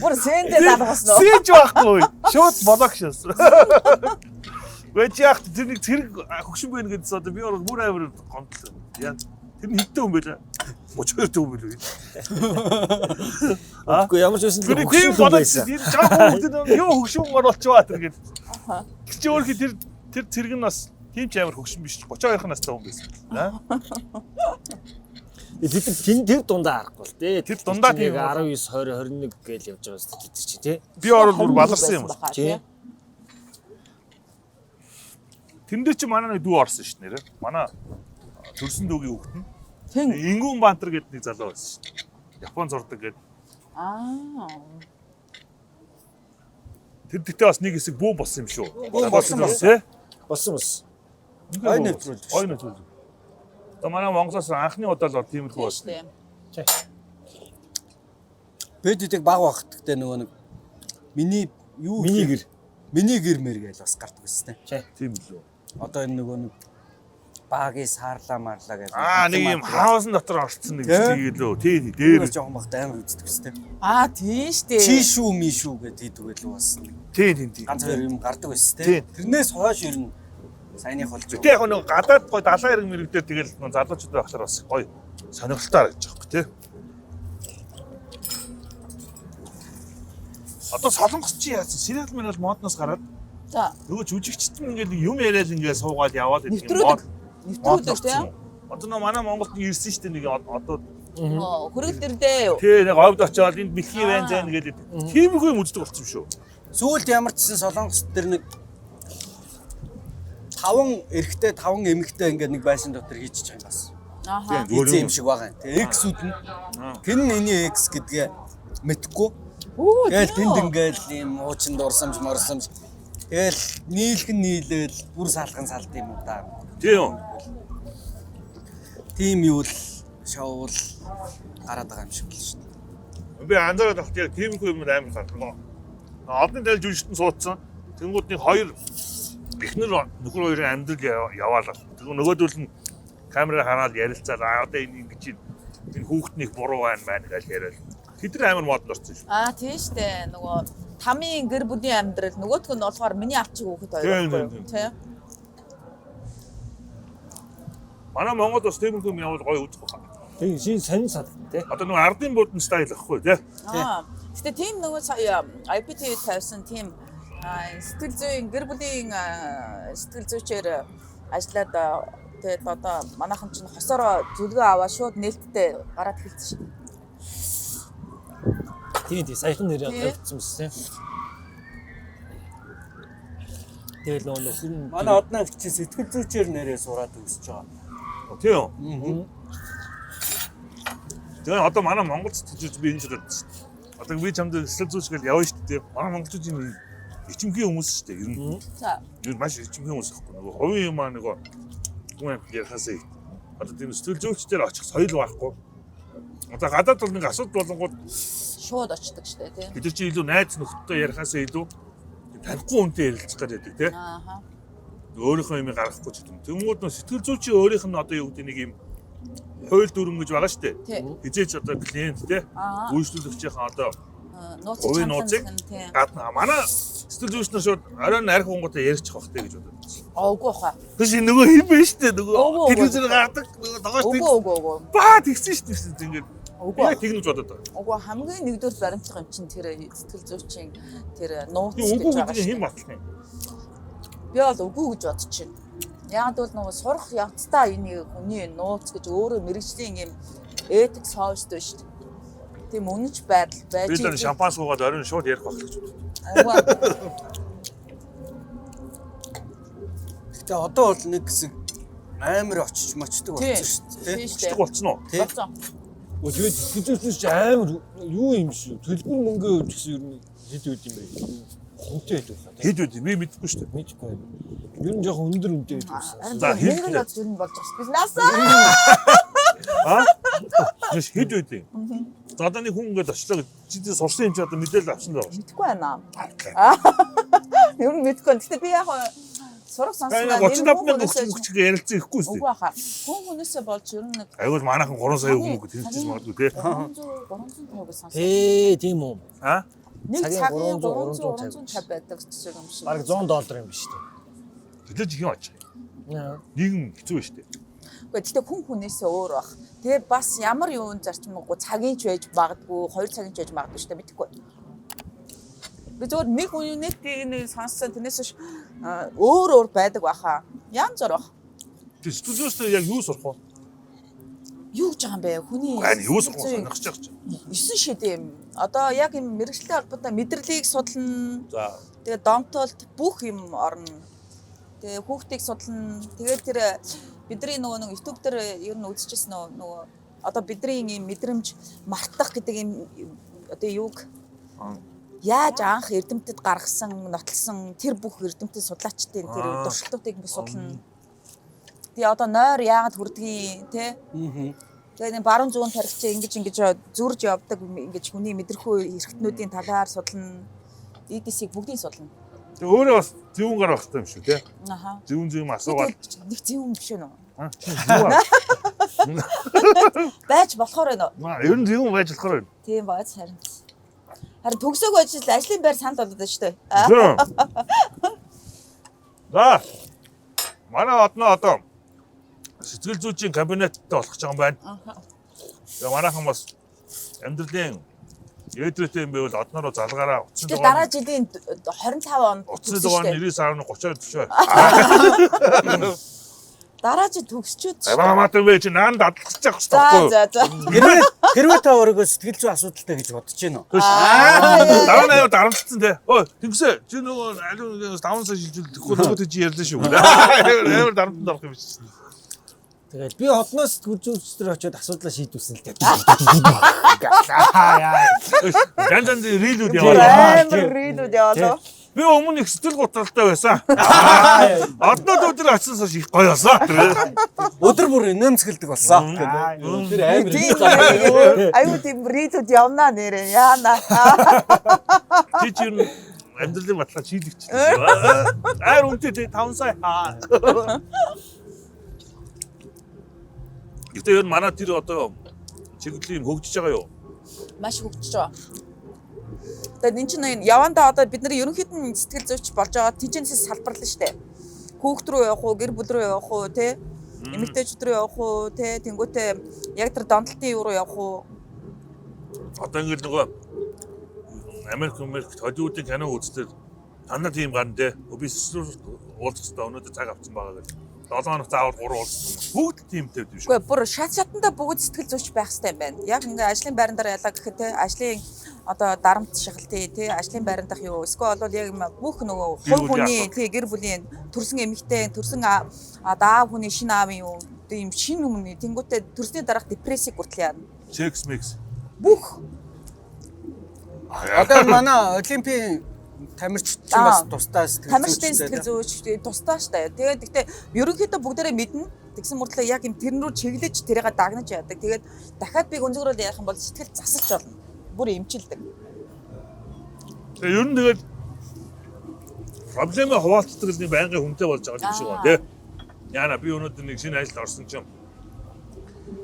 Бүр сэндээ даалгасан уу? Сэж байхгүй. Шууд блок шээс. Гэж яах тэр нэг цэрэг хөгшин байна гэдсэн одоо би бол бүр амар гомдлоо. Яа. Тэр нь хэдэн хүн байлаа? 32 хүн байлаа. Үгүй ямар ч байсан Тэр л тийм хөгшин бодож байсан. тэр жаахан хүмүүс нь юу хөгшин оруулчихваа тэр гээд. Чи өөрхий тэр тэр цэрэг нь бас тийм ч амар хөгшин биш 32 настай хүн байсан. Аа. Тэд нар тэн тэр дундаа харахгүй л тий. Тэр дундаа тийм тийм 19 20 21 гээл явж байгаа шүү дээ тэд чинь тий. Би орол бүр баларсан юм. Тий. Тэн дээр чи манай нэг дүү орсон шүү дээ нэрэ. Манай төрсөн дүүгийн хүүхэд нь. Тэн. Ингүүн Бантар гэдэг нэг залуу байсан шүү дээ. Япон зурдаг гэдэг. Аа. Тэр дэхтэй бас нэг хэсэг бүүн болсон юм шүү. Бүүн болсон болсон тий. Болсон болсон. Ой нэвтрүүлдэг. Ой нэвтрүүлдэг. Одоо манай Монголоос анхны удаа л тиймэрхүү болсон. Тийм. Бид эдэг баг багт гэдэг нөгөө нэг миний юу Миний гэр. Миний гэр мэр гэж бас гардаг байсан те. Тийм лөө. Одоо энэ нөгөө нэг багийн саарлаа марлаа гэж. Аа нэг юм хаусын дотор орцсон нэг Тий. тийм лөө. Тий тий дээр. дээр жоохон багт амар үздэг байсан те. Аа тийм штэ. Чи шүү ми шүү гэж хийдэг байлгүй бас нэг Тий тий тий. ганц хоёр юм гардаг байсан Тий. те. Тэрнээс хойш ер нь саяных болж Гэтэ яг нэг гадаад гой далайн эрг мэрэг дээр тэгэл нөө залуучууд байхлаар бас гоё сонирхолтой харагдаж байгаа юм тий. Одоо солонгос чи яасан? Сериал мэрэл модноос гараад За нөгөө жүжигчд нь ингээд юм яриад ингээд суугаад яваад идэг юм Нэвтрүүлэг. мод нэвтрүүлэг тийм. Одоо нөө манай Монголд нэг ирсэн шүү дээ нэг одоо Хөргөл дэрдээ. тий нэг говьд очиод энд бэлхий байна зэн гэдэг. Тиймэрхүү юм үздэг болсон юм шүү. Сүүлд ямар ч гэсэн солонгос дээр нэг таван эрэгтэй таван эмэгтэй ингээд нэг байшин дотор хийчихэж байгаа юм бас. Ааха. Зүгээр Эзэн юм. юм шиг байгаа юм. Тэгээ X-үүд нь хэн энэ X гэдгээ мэдэхгүй. Өө Тэгэл тэнд ингээл ийм уучин дурсамж морсамж тэгэл нийлэх нь нийлээл бүр салган салд юм уу да. Тийм үү? Тийм юу л шоул гараад байгаа юм шиг л шүү дээ. Би анзаараад байхад яг тиймэрхүү юм амар гардаг. Одны тэл жүжигчтэн суудсан. Тэнгүүд нэг хоёр эхнэр нөхөр хоёрын амьдрал яваалаа. Тэгвэл нөгөөдөл нь камераар хараад ярилцаад аа одоо энэ ингэж энэ хүүхэд нэг буруу байна байна гэж яриад. Тэд нар амар модонд орсон шүү. Аа тийм штэ. Нөгөө тамийн гэр бүлийн амьдрал нөгөөх нь болохоор миний авчиг хүүхэд хоёр Тийм, байхгүй юу? тийм, Тийм. Манай Монголд бас тиймэрхүү юм явуул гоё үзэх байх. Тийм шин сонин сад тий. Одоо нөгөө ардын буудан стайл ахгүй тий. Аа. Гэтэ тийм нөгөө сая IPTV тавьсан тийм сэтгэл зүйн гэр бүлийн сэтгэл зүйчээр ажиллаад тэгээд одоо манайхан чинь хосороо зүлгөө аваад шууд нээлттэй гараад эхэлсэн шүү дээ. Тийм тийм саяхан нэр Тий. тавьчихсан байсан тий. Тэгэл нөгөө нөхөр нь Манай одноо их чинь сэтгэл зүйчээр нэрээ сураад өсөж байгаа. Тийм үү? Тэгээ одоо манай Монгол сэтгэл зүйч би энэ ч бодсон шүү дээ. Одоо би чамд сэтгэл зүйч гэж явна шүү дээ. Манай монголчууд юм ичимхий хүмүүс шүү дээ. Ер нь За. ер нь маш ичимхий хүмүүс байхгүй. Нөгөө хувийн юм аа нөгөө хүн амт ярихаасаа их. Одоо тийм сэтгэл зүйчдэр очих соёл байхгүй. Одоо гадаад бол нэг асуудал болонгууд Шууд очдөг шүү дээ тийм. бид нар чи илүү найз нөхдөдтэй ярихаасаа илүү танихгүй хүнтэй ярилцах гэдэг тийм. Ааха. Өөрийнхөө юмыг гаргахгүй ч гэдэг юм. Тэнгүүд нөө сэтгэл зүйчийн өөрийнх нь одоо юу гэдэг нэг юм хууль дүрм гэж байгаа шүү дээ. Тий. Хизээч одоо клиент те Аа. үйлчлүүлэгчийн одоо Нууц хувийн нууцыг чандлан тийм. гадна манай сэтгэл зүйч нар шууд оройн арх унгуудаа ярьчих бах те гэж бодод. Оогүй хаа. Биш нөгөө хэм биш те нөгөө Үгүй, үгүй. телевизээр гардаг нөгөө догоош Үгүй үгүй үгүй. баа тэгсэн шүү дээ ингээд Үгүй. яг тэгнэж бодод байгаа. Үгүй хамгийн нэгдүгээр баримтлах юм чинь тэр сэтгэл зүйчийн тэр нууц Тийм гэж үгүй байгаа гэдгийг шүү хэн дээ. батлах юм? Би бол үгүй гэж бодож байна. Яг бол нөгөө сурах явцдаа энэ хүний нууц гэж өөрөө мэрэгжлийн юм этик совест биш шүү дээ. Тийм үнэнч байдал байж Би л шампан суугаад оройн шууд ярих байх гэж бодод. Үгүй. Гэтэ одоо бол нэг хэсэг амар очиж мочдөг Тийм. болсон шүү дээ. Тийм шүү дээ. Өчтөг болцсон уу? Тий. Болсон. Өө тэгээд сэтгэл зүйч чинь амар юу юм шүү. Төлбөр мөнгөө өгч гэсэн ер нь хэд үд юм бэ? Үнэтэй байдаг хаа. Хэд байд би мэдэхгүй шүү дээ. Мэдэхгүй. Ер нь жоохон өндөр үнэтэй байдаг гэсэн. За, хэд Мөнгө нь лээ? болж ер нь болж байгаа. Бизнесаа. Аа? Тэс хэд байд юм? За одоо нэг хүн ингээд очлоо гэж чи тэр сурсан юм чи одоо мэдээлэл авсан даа. Мэдэхгүй байна. Ер нь мэдэхгүй. Гэтэ би яг сурах сонссон 35 мянган өгч өгч ярилцсан ихгүй шүү Үгүй дээ. хаа. Хүн хүнээсээ болж ер нь нэг Аюул манайхан 3 сая хүмүүс тэнцэж магадгүй те. 300 350 гэж сонссон. Ээ, тийм үү. Аа? Нэг Цагийн цагийн 300 300 350 байдаг ч юм шиг. Бараг 100 доллар юм биш үү? Тэгэлж их юм аж. Яа. Нийгэм хэцүү байна шүү дээ. Үгүй гэхдээ хүн хүнээсээ өөр бах. Тэгээ бас ямар юун зарчимгүй цагийн ч байж магадгүй, хоёр цагийн ч байж магадгүй шүү дээ мэдэхгүй. Би зөвхөн нэг үнэтийг нэг сонссон тэрнээс биш өөр өөр байдаг баха. Янз бүр бах. Тэр студиоос яг юу сурах вэ? Юу гэж байгаа юм бэ? Хүний Айн юу сурах вэ? Сонирхож байгаа чинь. 9 шид юм. Одоо яг юм мэрэгчлээ холбоотой мэдрэлийг судлана. За. Тэгээ донтолт бүх юм орно. Тэгээ хүүхдийг судлана. Тэгээд тэр бидний нөгөө нэг YouTube дээр ер нь үзчихсэн нөгөө одоо бидний юм мэдрэмж мартах гэдэг юм одоо юуг яаж анх эрдэмтэд гаргасан, нотлсон тэр бүх эрдэмтэд судлаачдын тэр туршилтуудыг би судлана. Тэгээ одоо нойр яагаад хүрдгийг те? Тэгээ нэг баруун зүүн тархич ингэж ингэж зүрж явдаг ингэж хүний мэдрэхүй эрхтнүүдийн талаар судлана. EDC-г бүгдийг судлана. Тэгээ өөрөө бас зөвүүн гар байх хэрэгтэй юм шүү те. Аха. Зөвүүн зөв юм асуугаад. Нэг зөвүүн биш үү нөө? Аа, чи зөв аа. Байж болохоор байна уу? Аа, ер нь зөвүүн байж болохоор байна. Тийм бааз харин. Харин төгсөөгүй ажил ажлын байр санал болоод байна шүү дээ. Зөв. За. Манай одноо одоо сэтгэл зүйчийн кабинеттэй болох гэж байгаа юм байна. Тэгээ манайхан бас амьдралын ээдрээтэй юм байвал однороо залгаараа утасны Тэгээ дараа жилийн 25 онд утасны төгсөн дугаар шүү дээ. 99.32 42. Дараа жил төгсчөөд шүү дээ. Амаа бэ чи наан дадлах гэж байгаа За байхгүй. за за. Хэрвээ та өөрийгөө сэтгэл зүйн асуудалтай гэж бодож байна уу? Дараа нь аюу дарамтлсан те. Ой, тэгсээ чи нөгөө аливаа 5 сая шилжүүлэхгүй нөгөө чи ярьлаа шүү. Амар дарамтанд орох юм шиг. Тэгэл би хотноос сэтгэл зүйчдэр очиод асуудлаа шийдүүлсэн л дээ. Янз янзын рилүүд яваа. Амар рилүүд яваалаа. Би өмнө их сэтгэл гутралтай байсан. Однод өдөр очсон хойш их гоё болсон. Өдөр бүр инээмсэгэлдэг болсон гэдэг. Тэр амар Тийм аюу тийм рилүүд явнаа нэрээ яана. Чи чи ер нь амьдралын баталгаа шийдэгч. Айр үнэтэй те 5 сая. Гэтэ ер нь манай тэр одоо чиглэлийн юм хөгжиж байгаа юу? Маш хөгжиж байгаа. Тэгээд эн чинь явандаа одоо бид нар ерөнхийд нь сэтгэл зүйч болж байгаа тэнцэнээс салбарлана штэ. Хүүхд рүү явах уу, гэр бүл рүү явах уу, тэ? Эмэгтэйчүүд рүү явах уу, тэ? Тэнгүүтээ яг тэр донтолтын юу руу явах уу? Одоо ингээд нөгөө Америк Холливуудын кино үзтээ танаа тийм гарна те. Би сэтгэл уулзах хэрэгтэй өнөөдөр цаг авсан байгаа гэж. 7 хоног заавал 3 уулзсан юм. Бүгд тиймтэй юм шиг. Үгүй бүр шат шатандаа бүгд сэтгэл зүйч байх хэрэгтэй юм байна. Яг ингээ ажлын байран дээр ялаа гэхэд те ажлын одоо дарамт шахалтыг те ажлын байран дах юу эсвэл бол яг юм бүх нөгөө Гэр хувь бүлийн хүний асуудал. тий гэр бүлийн төрсэн эмэгтэй төрсэн аав хүний шинэ аавын юу одоо юм шинэ өмнө тэнгуүтээ төрсний дараах депрессиг хүртэл яана. Секс микс. Бүх Одоо манай олимпийн тамирч чинь бас тусдаа сэтгэл тамирчдын сэтгэл зүйч тусдаа штэ. Тэгээд гэхдээ ерөнхийдөө бүгдээрээ мэднэ. Тэгсэн мөртлөө яг юм тэрэн рүү чиглэж тэрийг дагнаж яадаг. Тэгээд дахиад би гүнзгийрүүл ярих юм бол сэтгэл засалж болно. Бүр эмчилдэг. Тэгээ ер нь тэгээд проблемээ хуваалцдаг нэг байнгын хүнтэй болж байгаа юм шиг байна тий. Яна би өнөөдөр нэг шинэ ажилд орсон чинь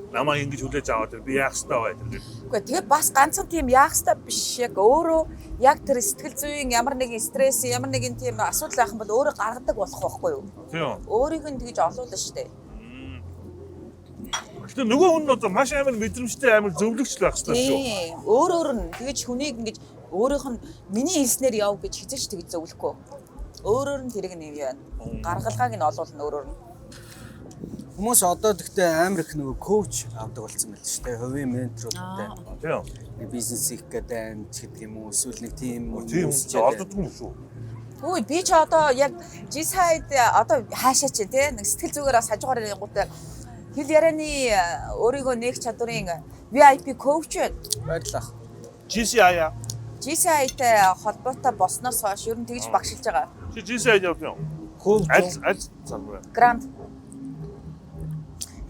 намайг ингэж хүлээж аваад би яах ёстой вэ гэдэг. Үгүй тэгээ бас ганцхан тийм яах ёстой биш яг өөрөө яг тэр сэтгэл зүйн ямар нэгэн стресс ямар нэгэн тийм асуудал байх юм бол өөрөө гаргадаг болох байхгүй юу? Тийм. Өөрийг нь тэгж олуулна штэ. Гэтэ нөгөө хүн нь одоо маш амар мэдрэмжтэй амар зөвлөгч л байх ёстой шүү. Тийм. Өөр өөр нь тэгж хүнийг ингэж өөрийнх нь миний хэлснээр яв гэж хизээч тэгж зөвлөхгүй. Өөрөөр нь тэрийг нь юм яана. Гаргалгааг нь олуулна өөрөөр нь. Хүмүүс одоо тэгтээ амар их нөгөө коуч авдаг болсон байл шүү дээ. Хувийн менторуудтай. Тийм. Нэг бизнес хийх гэдэг ч гэдэг юм уу эсвэл нэг тийм Тийм олддоггүй юм шүү. Үгүй би ч одоо яг G-side одоо хаашаа чи те нэг сэтгэл зүгээр бас хажуугаар ярингуудаа хэл ярианы өөрийгөө нээх чадварын VIP коуч байна. Баярлалаа. GCI аа. GCI-тэй холбоотой болсноос хойш ер нь тэгж багшилж байгаа. Чи GCI явсан юм? Хөв Аль аль салбар? Грант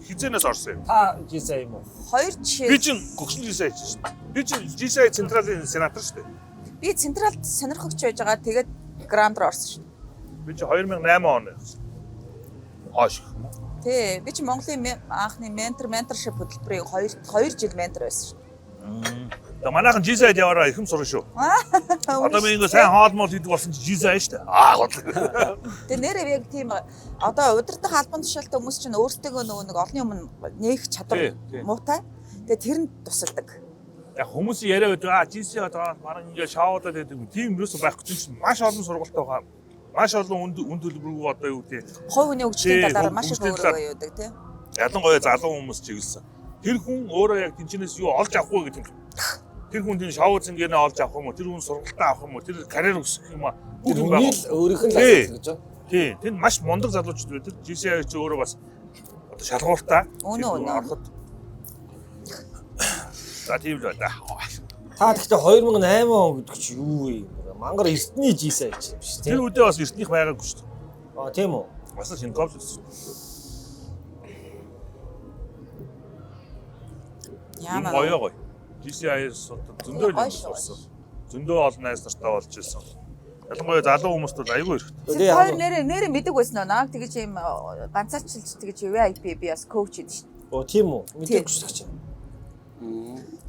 Хизэнээс орсон юм. та GCI юм уу? 2 жишээ. Би чинь гогшин GCI шүү дээ. Би чинь GCI централийн сенатор шүү дээ. Би централд сонирхогч байж байгаа. Тэгээд грант руу орсон шүү. Би чинь 2008 оны. Хойш гэх юм уу? Тий, би чи Монголын анхны ментор менторшип хөтөлбөрийн 2 жил ментор байсан шүү. Тэгээ манайхан GCI-д яваараа ихэм сурна шүү. Одоо би ингээ сайн хоол мол хийдэг болсон чи GCI шүү дээ. Аа готлоо. Тэгээ нэрээ яг тийм одоо удирдах албан тушаалтай хүмүүс чинь өөрсдөө нөгөө нэг олонний өмнө нээх чадвар Тий, тий. муутай. Тэгээ тэрэнд тусалдаг. Яг хүмүүсийн яриа байдаг. Аа GCI одоо бараг ингээ шоудаад байдаг. Тийм юусэн байхгүй чинь маш олон сургалт байгаа. Маш олон үнд үн төлбөргүй одоо юу гэдэг. Хувь хүний хөгжлийн Тий, талаар маш их хөгжлийн өөрөө талаар. юудаг тий. Ялангуяа залуу хүмүүс чиглэсэн. Тэр хүн өөрөө яг тэнчнээс юу олж авах вэ гэдэг нь. Тэр хүн тийм шоу зингэнэ олж авах юм уу? Тэр хүн сургалтаа авах юм уу? Тэр карьер өсгөх юм аа? Бүх Тэр юм хүний байгаа. л өөрийнх нь л Тий. асуудал гэж байна. Тий, тэнд маш мундаг залуучууд байдаг. GCI чи өөрөө бас одоо шалгууртай. Үнэ, Тэр үнэ. Ороход. За тийм л байна. Та тэгтээ 2008 он гэдэг чи юу вэ? Мангар эртний GCI ч юм биш Тэр тийм. үедээ бас эртнийх байгаагүй шүү дээ. Аа тийм үү? Бас л шинэ кофе. Яамаа. Гоё гоё. GCI-с одоо зөндөө Гоё юм шүү, сурсан. Зөндөө олон найз нартай болж ирсэн. Ялангуяа залуу хүмүүст бол айгүй хэрэгтэй. Тэр Тэгээ хоёр ямар- нэрээ нэрээ мэддэг байсан нөө. Намайг тэгэж юм ганцаарчилж тэгэж VIP би бас коуч хийдэж шин. Оо тийм үү? Мэдээгүй шүү дээ.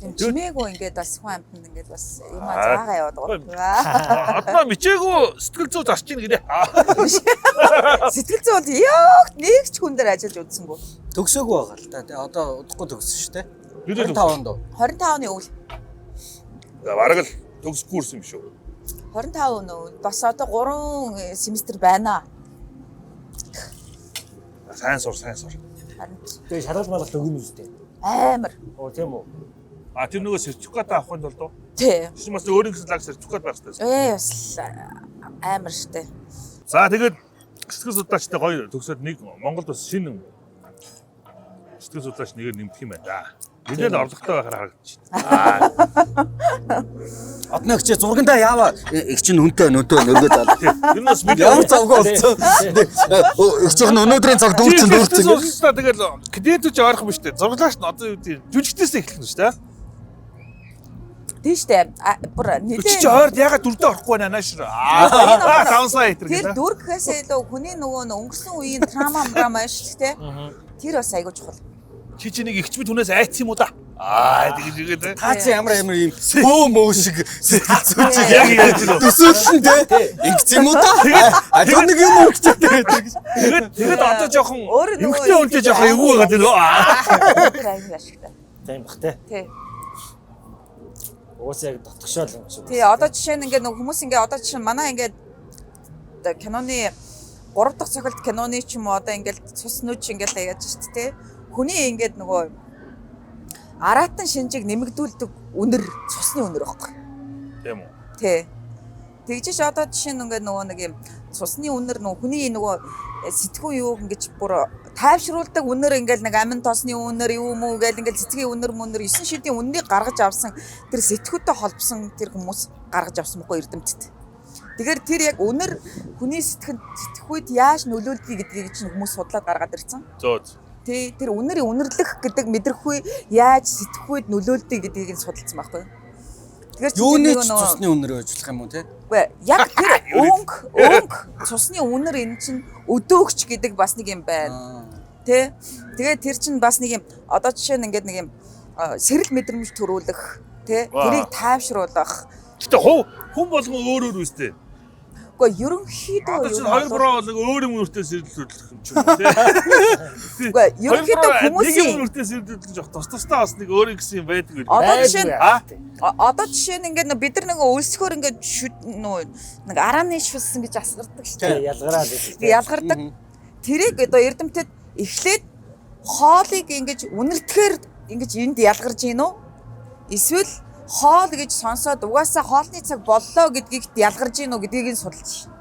Тийм чимээгүй ингээд бас хүн амьтанд ингээд бас юм аа Аа. заагаа яваад байгаа. Одоо мичээгүй сэтгэл зүй зарч ийн гинэ. Сэтгэл зүй бол яг нэг ч хүн дээр ажиллаж үзсэнгүй. Төгсөөгүй байгаа л да. Тэгээ одоо удахгүй төгссөн шүү дээ. Нүдээ 25 онд. 25 оны өвөл. За бараг л төгсөхгүй ирсэн юм шүү. 25 оны өвөл бас одоо 3 семестр байна. Сайн сур, сайн сур. Харин Тэгээ шалгалт малгалт өгнө үстэй. амар. Оо тийм үү? А тэр нөгөө сертификат авахын тулд уу? Тий. Тэр чинь бас өөрийн гэсэн лаг сертификат байх хэрэгтэй. Ээ бас л амар штэ. За тэгээд сэтгэл судлаачтай гоё төгсөөд нэг Монголд бас шинэ сэтгэл судлаач нэгээр нэмэх юм байна да. Нэлээд орлоготой байхаар харагдаж байна. Одноо ихчээ зургандаа яава их чинь хүнтэй өнөөдөө нөргөө зал. Тэр нь бас мэдээ Ямар завгүй болсон. Ихчийнх нь өнөөдрийн цаг дүүрчин дүүрчин. Дүүрчин. Тэгэл кредит ч ойрхон биш үү? Зурглаач нь одоо юу гэдэг жүжигчдээс эхлэх нь шүү дээ. Тийм штэ. А, Бүр Чи нэлээд ойрд ягаад дүрдээ орохгүй байна нааш. Аа даунсайд тэр Тэр гэнэ. дүр гэхээсээ илүү хүний нөгөө нэг өнгөрсөн үеийн трама мрама шүү дээ. Тэр бас айгүй чухал. Чи чи нэг ихч бид хүнээс айцсан юм уу да? Аа тэгж игээд. Та чи ямар ямар юм бөө мөө шиг сэтгэл зүйч Яг яаж юм. төсөөлсөн те. Ингэсэн юм уу та? А тэр нэг юм уу гэж тэгээд Тэгээд тэгээд одоо жоохон Өөрөө нөгөө эмгтэй үнтэй жоохон эвгүй байгаа тийм үү? Аа. Тэр айгүй ашигтай. Тийм бах те. Тий. Угаасаа яг дотгошоол юм шиг. Тий, одоо жишээ нь ингээд нөгөө хүмүүс ингээд одоо жишээ нь манай ингээд одоо киноны 3 дахь цохилт киноны ч юм уу одоо ингээд цус нүж ингээд яаж шүү дээ. Хүний ингээд нөгөө араатан шинжийг нэмэгдүүлдэг үнэр цусны үнэр байхгүй. Тийм үү. Тий. Тэгжиж одоо жишээ нь ингээд нөгөө нэг юм цусны үнэр нөгөө хүний нөгөө сэтгүүн юу ингэж бүр тайвшруулдаг үнэр ингээд нэг амин тосны үнэр юу мүү гэл ингээд цэцгийн үнэр мүнэр 9 шидийн үннийг гаргаж авсан тэр сэтгүүтэй холбосон тэр хүмүүс гаргаж авсан бохгүй эрдэмтэд. Тэгэхээр тэр яг үнэр хүний сэтгэнд сэтгэхүйд яаж нөлөөлдгийг гэдгийг чинь хүмүүс судлаад гаргаад ирсэн. Зөө. Тий, тэр үнэрийн үнэрлэх гэдэг мэдрэхүй яаж сэтгэхүйд нөлөөлдөг гэдгийг нь судалсан байхгүй юу? Тэгэхээр чинь юуны тэр ч нөгөө- цусны үнэр ажиллах юм уу те? Үгүй яг тэр өнгө өнгө цусны үнэр энэ чинь өдөөгч гэдэг бас нэг юм байна. Тэ? Тэгээ тэр чинь бас нэг юм одоо жишээ нь ингээд нэг юм сэрэл мэдрэмж төрүүлэх, тэ? Ваа. Тэрийг тайвшруулах. Гэтэ хов хүн болгон өөр өөр үстэй. Үгүй ерөнхийдөө Одоо чинь ер нь хоёр бол- буруу бол өөр юм өөртөө сэрэлтүүлэх юм ч юм уу тий. Үгүй ерөнхийдөө Нэг юм хүмүүсийн өөртөө сэрэлтүүлэх жоох тус тусдаа бас нэг өөр гэсэн юм байдаг үү? Одоо жишээ нь Аа? Одоо жишээ нь ингээд нөө бид нар нэг өлсгөр ингээд нөө нэг арааны шүлсэн гэж асгардаг шүү дээ. Тий, ялгараад байдаг. Ингээ ялгардаг. Тэрийг одоо эрдэмтэд эхлээд хоолыг ингэж үнэртгэхээр ингэж энд ялгарч гин үү? Эсвэл хоол гэж сонсоод угаасаа хоолны цаг боллоо гэдгийг ялгарч гин үү гэдгийг нь судалж шин.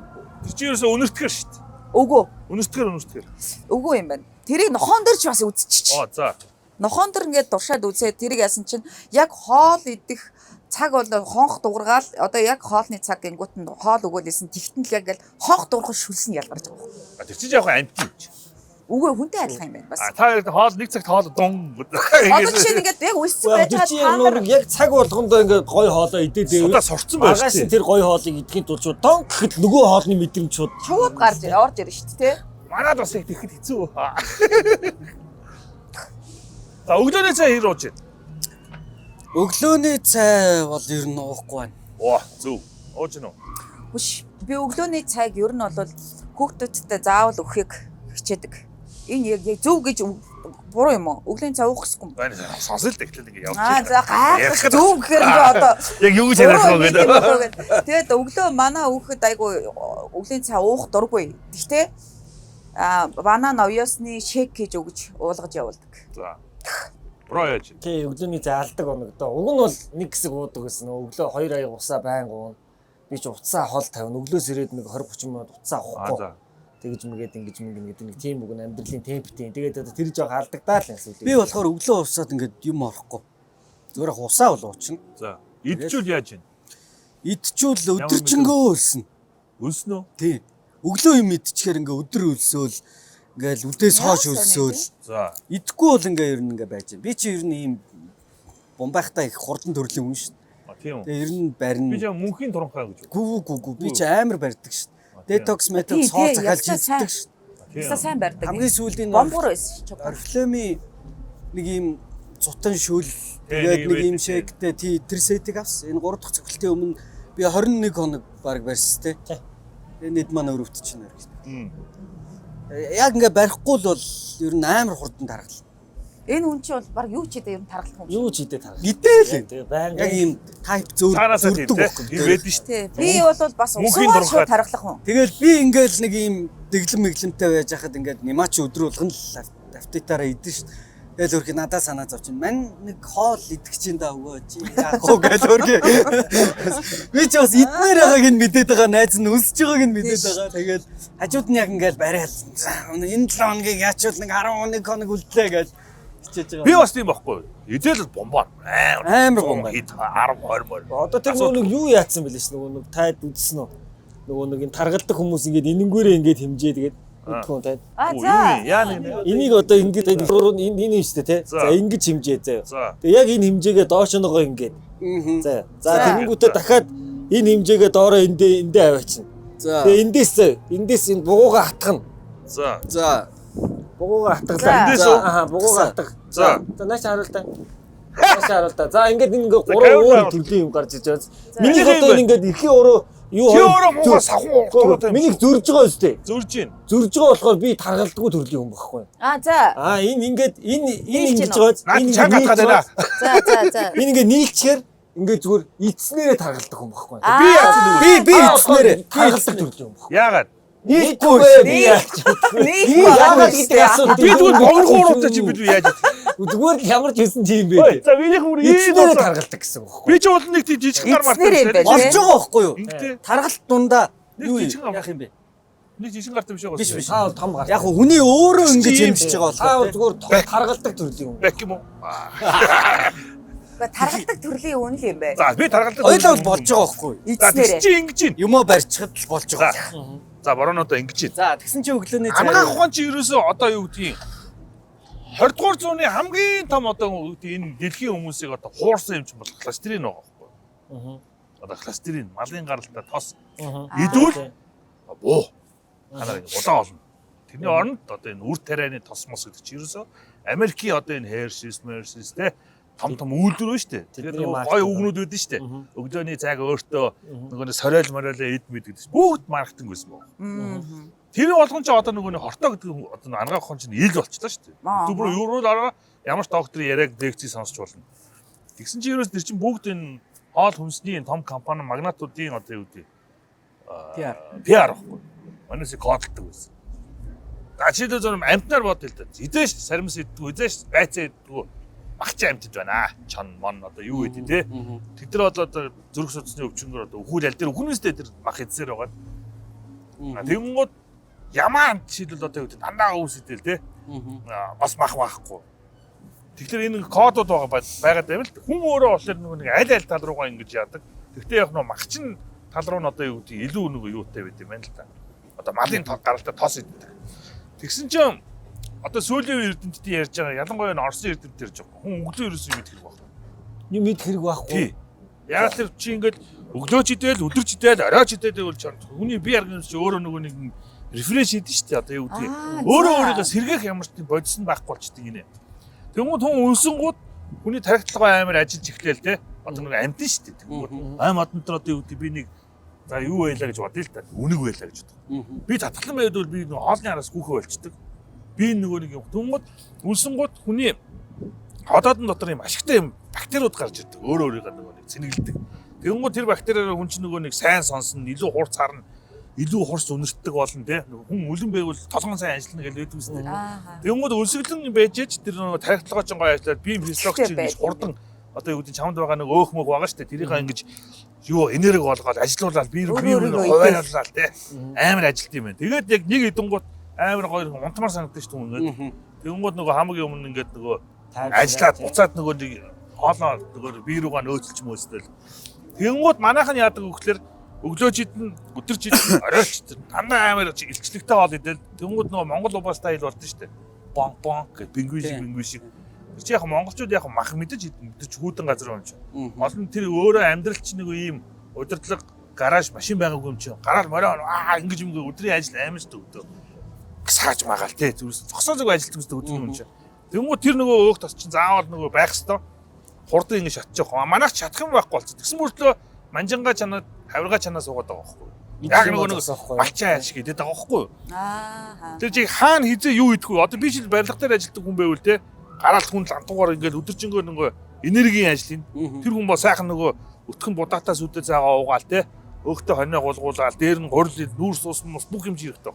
Тэр чинь ерөөсөө үнэртгэр шүү дээ. Үгүй. Үнэртгэр үнэртгэр. Үгүй юм байна. Тэрийг нохон дээр ч бас үзчихэж. Оо за. Нохон дээр ингээд дуршаад үзээ тэрийг яасан чинь яг хоол идэх Цаг бол хонх дуургаал одоо яг хоолны цаг гингүүт нь хоол өгөөлсэн тэгтэн л яг ингээл хонх дуурах шүлсэн ялгарч байгаа байхгүй. А тэр чинь яг амт юм чи. Үгүй хүнтэй адилхан юм байна бас. А та хоёр хоол нэг цагт хоол дун. Одоо жишээ нь ингээд яг үлссэн байж Тэр байгаа чинь та яг нар нэг яг цаг болгондоо ингээд гой хоолоо идээд Судаа байвал сурцсан байж Маргааш нь тээ. тэр гой хоолыг идэхин тулд шууд тон гэхэд нөгөө хоолны мэдрэмж шууд шууд гарч орж ирнэ шүү дээ. Манад бас их тэгэхэд хэцүү. За өглөөний цай хэр ууж байна? Өглөөний цай бол ер нь уухгүй байна. Оо зөв. Ууж гэнэ үү? Хүш би өглөөний цайг ер нь бол хүүхдүүдтэй заавал өгөхийг хичээдэг. Энэ яг яг зөв гэж буруу юм уу? Өглөөний цай уух ёсгүй юм. Байна сонсол тэгэхээр ингэ явж Аа байна. за гайхах Ярих гэдэг. зөв гэхээр ингээ одоо Яг юу гэж яриад буруу байгаа юм гэдэг. болоо гэд. Тэгээд өглөө манай хүүхэд айгу өглөөний цай уух дургүй. Гэхдээ а банан овёсны шейк хийж өгч уулгаж явуулдаг. За. Бро яаж? Тий, өглөөний цай алдаг оног доо. Уг нь бол нэг хэсэг уудаг гэсэн. Өглөө хоёр аяг усаа байнга уuna. Би ч утсаа хол тавина. Өглөөс ирээд нэг 20 30 минут утсаа Аа авахгүй. за. Тэгж мэгээд ингэж мэг гэдэг нэг тийм үг нь амьдралын темптэй. Тэгээд одоо тэр жоох алдагдаа л юм сүүлийн. Би болохоор өглөө усаад ингээд юм орохгүй. Зүгээр яг усаа бол уучна. За. Идчүүл яаж вэ? Идчүүл Ямар өдөржингөө өлснө. Өлснө үү? Тий. Өглөө юм идчихээр ингээ өдөр өлсөөл ингээл үдээс хойш Ямар өлсөөл. сони За. Идэхгүй бол ингээ ер нь ингээ байж байна. Би чи ер нь ийм бумбайхтай их хурдан төрлийн хүн шүү дээ. А тийм үү. Тэгээ ер нь барина. Би жаа мөнхийн туранхай гэж. Гү гү гү би чи амар барьдаг шүү А, дээ. тийм. Детокс метокс Тий, хоол тий, захиалж ясаа сайн. иддэг шүү дээ. Ясаа сайн барьдаг. Хамгийн сүүлийн бомбор байсан шүү. Орфлемийн нэг ийм зутан шүл Тий, тэгээд нэг нэг ийм байдаг, тий. шейктэй тий тэр сетийг авсан. Энэ 3 дахь цогцолтын өмнө би 21 хоног баг барьсан тий. Тий. Тэгээд нэд маань өрөвдөж чинь өргөж. Мм. Яг ингээ барихгүй л бол ер нь амар хурдан таргална. Энэ хүн чинь бол баг юу ч хийдэ ер нь таргалах юм. Юу ч хийдэ таргал. Гэтэл Тэгээ байнга яг ийм тайп зөөр Цаанаасаа тийм зөрдөг тий. байхгүй. Тийм байдаг шүү Тий. Би бол бас Мөнхийн усуугаар шууд туранхай. таргалах хүн. Тэгэл би ингээл нэг ийм дэглэм мэглэмтэй байж хахад ингээд нимач өдөр болгон л автитаараа идэн шүү дээ. Тэгэл өөрхий надаа санаа зовчин. Мань нэг хоол идэх чинь да өгөө чи яах вэ гэл өөрхий. Би ч бас идмээр байгааг нь мэдээд байгаа найз нь өсөж байгааг нь мэдээд байгаа. Тэгэл хажууд нь яг ингээл барайл. За, Энэ 7 хоногийг яачвал нэг 11 хоног үлдлээ гэж хичээж байгаа. Би бас тийм байхгүй. Эзэл бомбаар. Амар бомбаар. Хэд 10 20 морь. Одоо тэр нөгөө нэг юу яатсан бэлээ ш нөгөө нэг тайд үзсэн үү? Нөгөө нэг энэ таргалдаг хүмүүс ингээд энэнгүүрээ ингээд хэмжээ тэгээд мэдгүй юм тайд. А Юу за. юм? Яа нэг нэг. Энийг одоо ингээд энэ энэ юм шүү дээ тий. За. За ингэж хэмжээ заяа. За. Тэгээ яг энэ хэмжээгээ доош ногоо ингээд. Мгм. За. За тэгэнгүүтээ дахиад энэ хэмжээгээ доороо эндээ эндээ аваачна. За. Тэгээ эндээс заяа. Эндээс энэ бугууга хатгана. За. За. Бугууга За. хатгалаа. Эндээс үү? Аа бугууга хатга. За. За нааш харуул та. Нааш харуул та. За ингээд энэ ингээд За, гурван камер өөр харуул. төрлийн юм гарч ирж байгаа. Миний Миний одоо юм энэ ингээд эрхийн уруу юу Чи өөрөө муугар сахуу уртуу юм. Миний зөрж байгаа үстэй. Зөрж гин. Зөрж байгаа болохоор би таргалдаггүй төрлийн хүн байхгүй. А за. Аа энэ ингээд энэ энэ Нийлж ингэж гинөө. байгаа. Наад Энэ чанга ингээд хатгаад байна. нийлж байгаа. За за за. Энэ ингээд нийлчихээр ингээд зүгээр ицснээрээ таргалдаг хүн байхгүй. Би яасан нүг. Би би эцнэрээ таргалдаг төрлийн хүн байхгүй. Яагаад? Нийлэхгүй би яаж Нийлэхгүй яагаад гэдэг асуулт. Би тэгвэл богино уруутай чи бид яаж идэх? Зүгээр л ямар ч хэлсэн тийм Ой, бэ. За минийх бүр ийм Ицснээрээ болсон. таргалдаг гэсэн үг байхгүй. Би ч бол нэг тийм жижиг гар мартай Эцнэрээ юм байна. Болж байгаа байхгүй юу? Ингэтэй. Таргалт дундаа Нэг юу жижиг яах юм бэ? Нэг жижиг гартай биш байгаа. Биш, биш. Та бол том гар. Яг хүний өөрөө ингэж Тийм. хэмжиж байгаа Та бол болохоор. зүгээр том таргалдаг төрлийн хүн. Бэк юм уу? Гэхдээ таргалдаг төрлийн үн л юм байна. За би таргалдаг. Ойлоо бол болж байгаа байхгүй юу? За тэгс Эцнэрээ. чи ингэж гин. Юмоо барьчихад л болж За. байгаа. За боронуудаа ингэж гин. За тэгсэн чи өглөөний цай. Анагаах ухаан чи ерөөсөө одоо юу гэдгийг 20 дугаар зууны хамгийн том одоо юу гэдгийг энэ дэлхийн хүмүүсийг одоо хуурсан юм чинь бол холестерин байгаа байхгүй юу? Одоо холестерин, малын гаралтай тос идвэл буу. Ханаар ингэ улаан олно. Тэрний оронд одоо энэ үр тарианы тос мос гэдэг чинь ерөөсөө Америкийн одоо энэ Hershey's, Mercy's те том том үйлдвэр байна шүү дээ. Тэгээд Тэдний нөгөө маркетинг. гой үгнүүд байдэн шүү дээ. Өглөөний цайг өөртөө нөгөө нэг сориол мориолоо эд мэд гэдэг чинь бүгд маркетинг байсан баг. Тэр болгон чи одоо нөгөө нэг хортой гэдэг хүн одоо нэг анагаах хүн чинь ил болчихлоо шүү дээ. Аа. Түбэр юуруу араа ямар ч докторын яриаг лекцийг сонсч болно. Тэгсэн чинь ерөөс тэр чинь бүгд энэ хоол хүнсний энэ том компани магнатуудын одоо юу гэдэг PR. PR байхгүй. Манайс кодолдог байсан. За жишээлбэл зөв амтнаар бод л да. Эзээш саримс иддэг, эзээш байцаа иддэг. Багч амтд байна. Чон мон одоо юу гэдэг те. Тэд нар бол одоо зүрх судасны өвчнгөр одоо өхүүл аль дээр өхнөөстэй тэр мах эзсээр байгаа. А тэгэнгүүт ямаан жишээлбэл одоо юу гэдэг дандаа өвс идэл те. Бас мах махгүй. Тэгэхээр энэ кодууд байгаа байгаад байвал хүн өөрөө болохоор нөгөө нэг аль аль тал руугаа ингэж яадаг. Тэгтээ яг нөгөө махчин тал руу нь одоо юу гэдэг илүү нөгөө юутай байд юм байна л та. Одоо малын гаралтай тос иддэг. Тэгсэн чинь одоо сүүлийн үеийн эрдэмтдийн ярьж байгаа ялангуяа энэ Оросын эрдэмтд ярьж байгаа. Хүн өглөө ерөөсөө юм идэх хэрэг байхгүй. Юм идэх хэрэг байхгүй. Тий. Яг л чи ингээд өглөө ч идээл, өдөр ч идээл, орой ч идээл гэвэл чам хүний бие организм чи өөрөө нөгөө нэг refresh хийдэж шүү дээ. Одоо юу гэдгийг. Өөрөө өөрийгөө сэргээх ямар ч тийм бодис нь байхгүй болчихдээ гинэ. Тэнгүүд хүн өлсөнгүүд хүний тархитлагаа амар ажиллаж эхлээл те. Одоо нэг амтэн шүү дээ. Тэнгүүд ай модон дотор одоо юу гэдэг би нэг за юу байлаа гэж бодъё л та. Үнэг байлаа гэж бодох. Би татгалан байд бол би нөгөө хоолны араас гүхэ болчдөг. Би нөгөө нэг юм. Тэнгүүд өлсөнгүүд хүний ходоодон дотор юм ашигтай юм бактериуд гарч ирдэг. Өөрөө өөрийгөө нөгөө нэг цэнгэлдэг. Тэнгүүд тэр бактериараа хүн чинь нөгөө нэг сайн сонсно, илүү хурц харна, илүү хурц үнэртдэг болно те. Хүн үлэн байвал толгоон сайн ажиллана гэж байдаг үстэй. Тэнгүүд өлсгөлэн байж ээж тэр нөгөө тархитлагоо ч гоё ажиллаад бие физиологч ингэж хурдан одоо юу гэдэг чамд байгаа нэг өөх мөг байгаа шүү дээ. Тэрийг ингэж юу энерги болгоод ажилуулаад бие бие хувааруулаад те. Амар ажилт юм байна. Тэгээд яг нэг идэнгуут амар гоё унтмаар санагдаж шүү дээ ингээд. Тэнгүүд нөгөө хамаг юм ингээд нөгөө ажиллаад буцаад нөгөө нэг хоолоо нөгөө бие рүүгээ нөөцөлж мөөцөл. Тэнгүүд манайх нь яадаг вэ гэхээр өглөө ч идэн, өдөр ч идэн, орой ч идэн. Дандаа амар илчлэгтэй хоол идэл. Тэнгүүд нөгөө Монгол убаа style болдсон шүү дээ. Бон бон гэх пингвин шиг пингвин шиг. Тэр чи яг монголчууд яг мах мэдэж идэн. Тэр чи хүүтэн газар юм чи. Олон тэр өөрөө амьдрал чи нэг ийм удирдлага гараж машин байгаагүй юм чи. Гараал морой аа ингэж юм өдрийн ажил амар ч төгдөө. Сааж магаал те зүрс зогсоо зүг ажилтдаг үстэй өдөр юм чи. Тэнгүүд тэр нөгөө өөх тос чинь заавал нөгөө байх хэвээр хурдан ингэ шатчих. Манайх чадах юм байхгүй болчих. Тэгсэн мөртлөө манжингаа чанаад хавиргаа чанаа суугаад байгаа байхгүй. Яг нөгөө нэг балчаа айл шиг идээд байгаа байхгүй. Аа. Тэр чи хаана хизээ юу идэх вэ? Одоо би шил барилга дээр ажилладаг хүн байвал те гараалт хүн лантуугаар ингээл өдөржингөө нөгөө энергийн ажил хийн. Тэр хүн бол сайхан нөгөө өтгөн будаатаа сүдэ цаагаа уугаал те өөхтөө хонио гулгуулаад дээр нь гурил нүүрс ус мус бүх юм чи хэрэгтэй.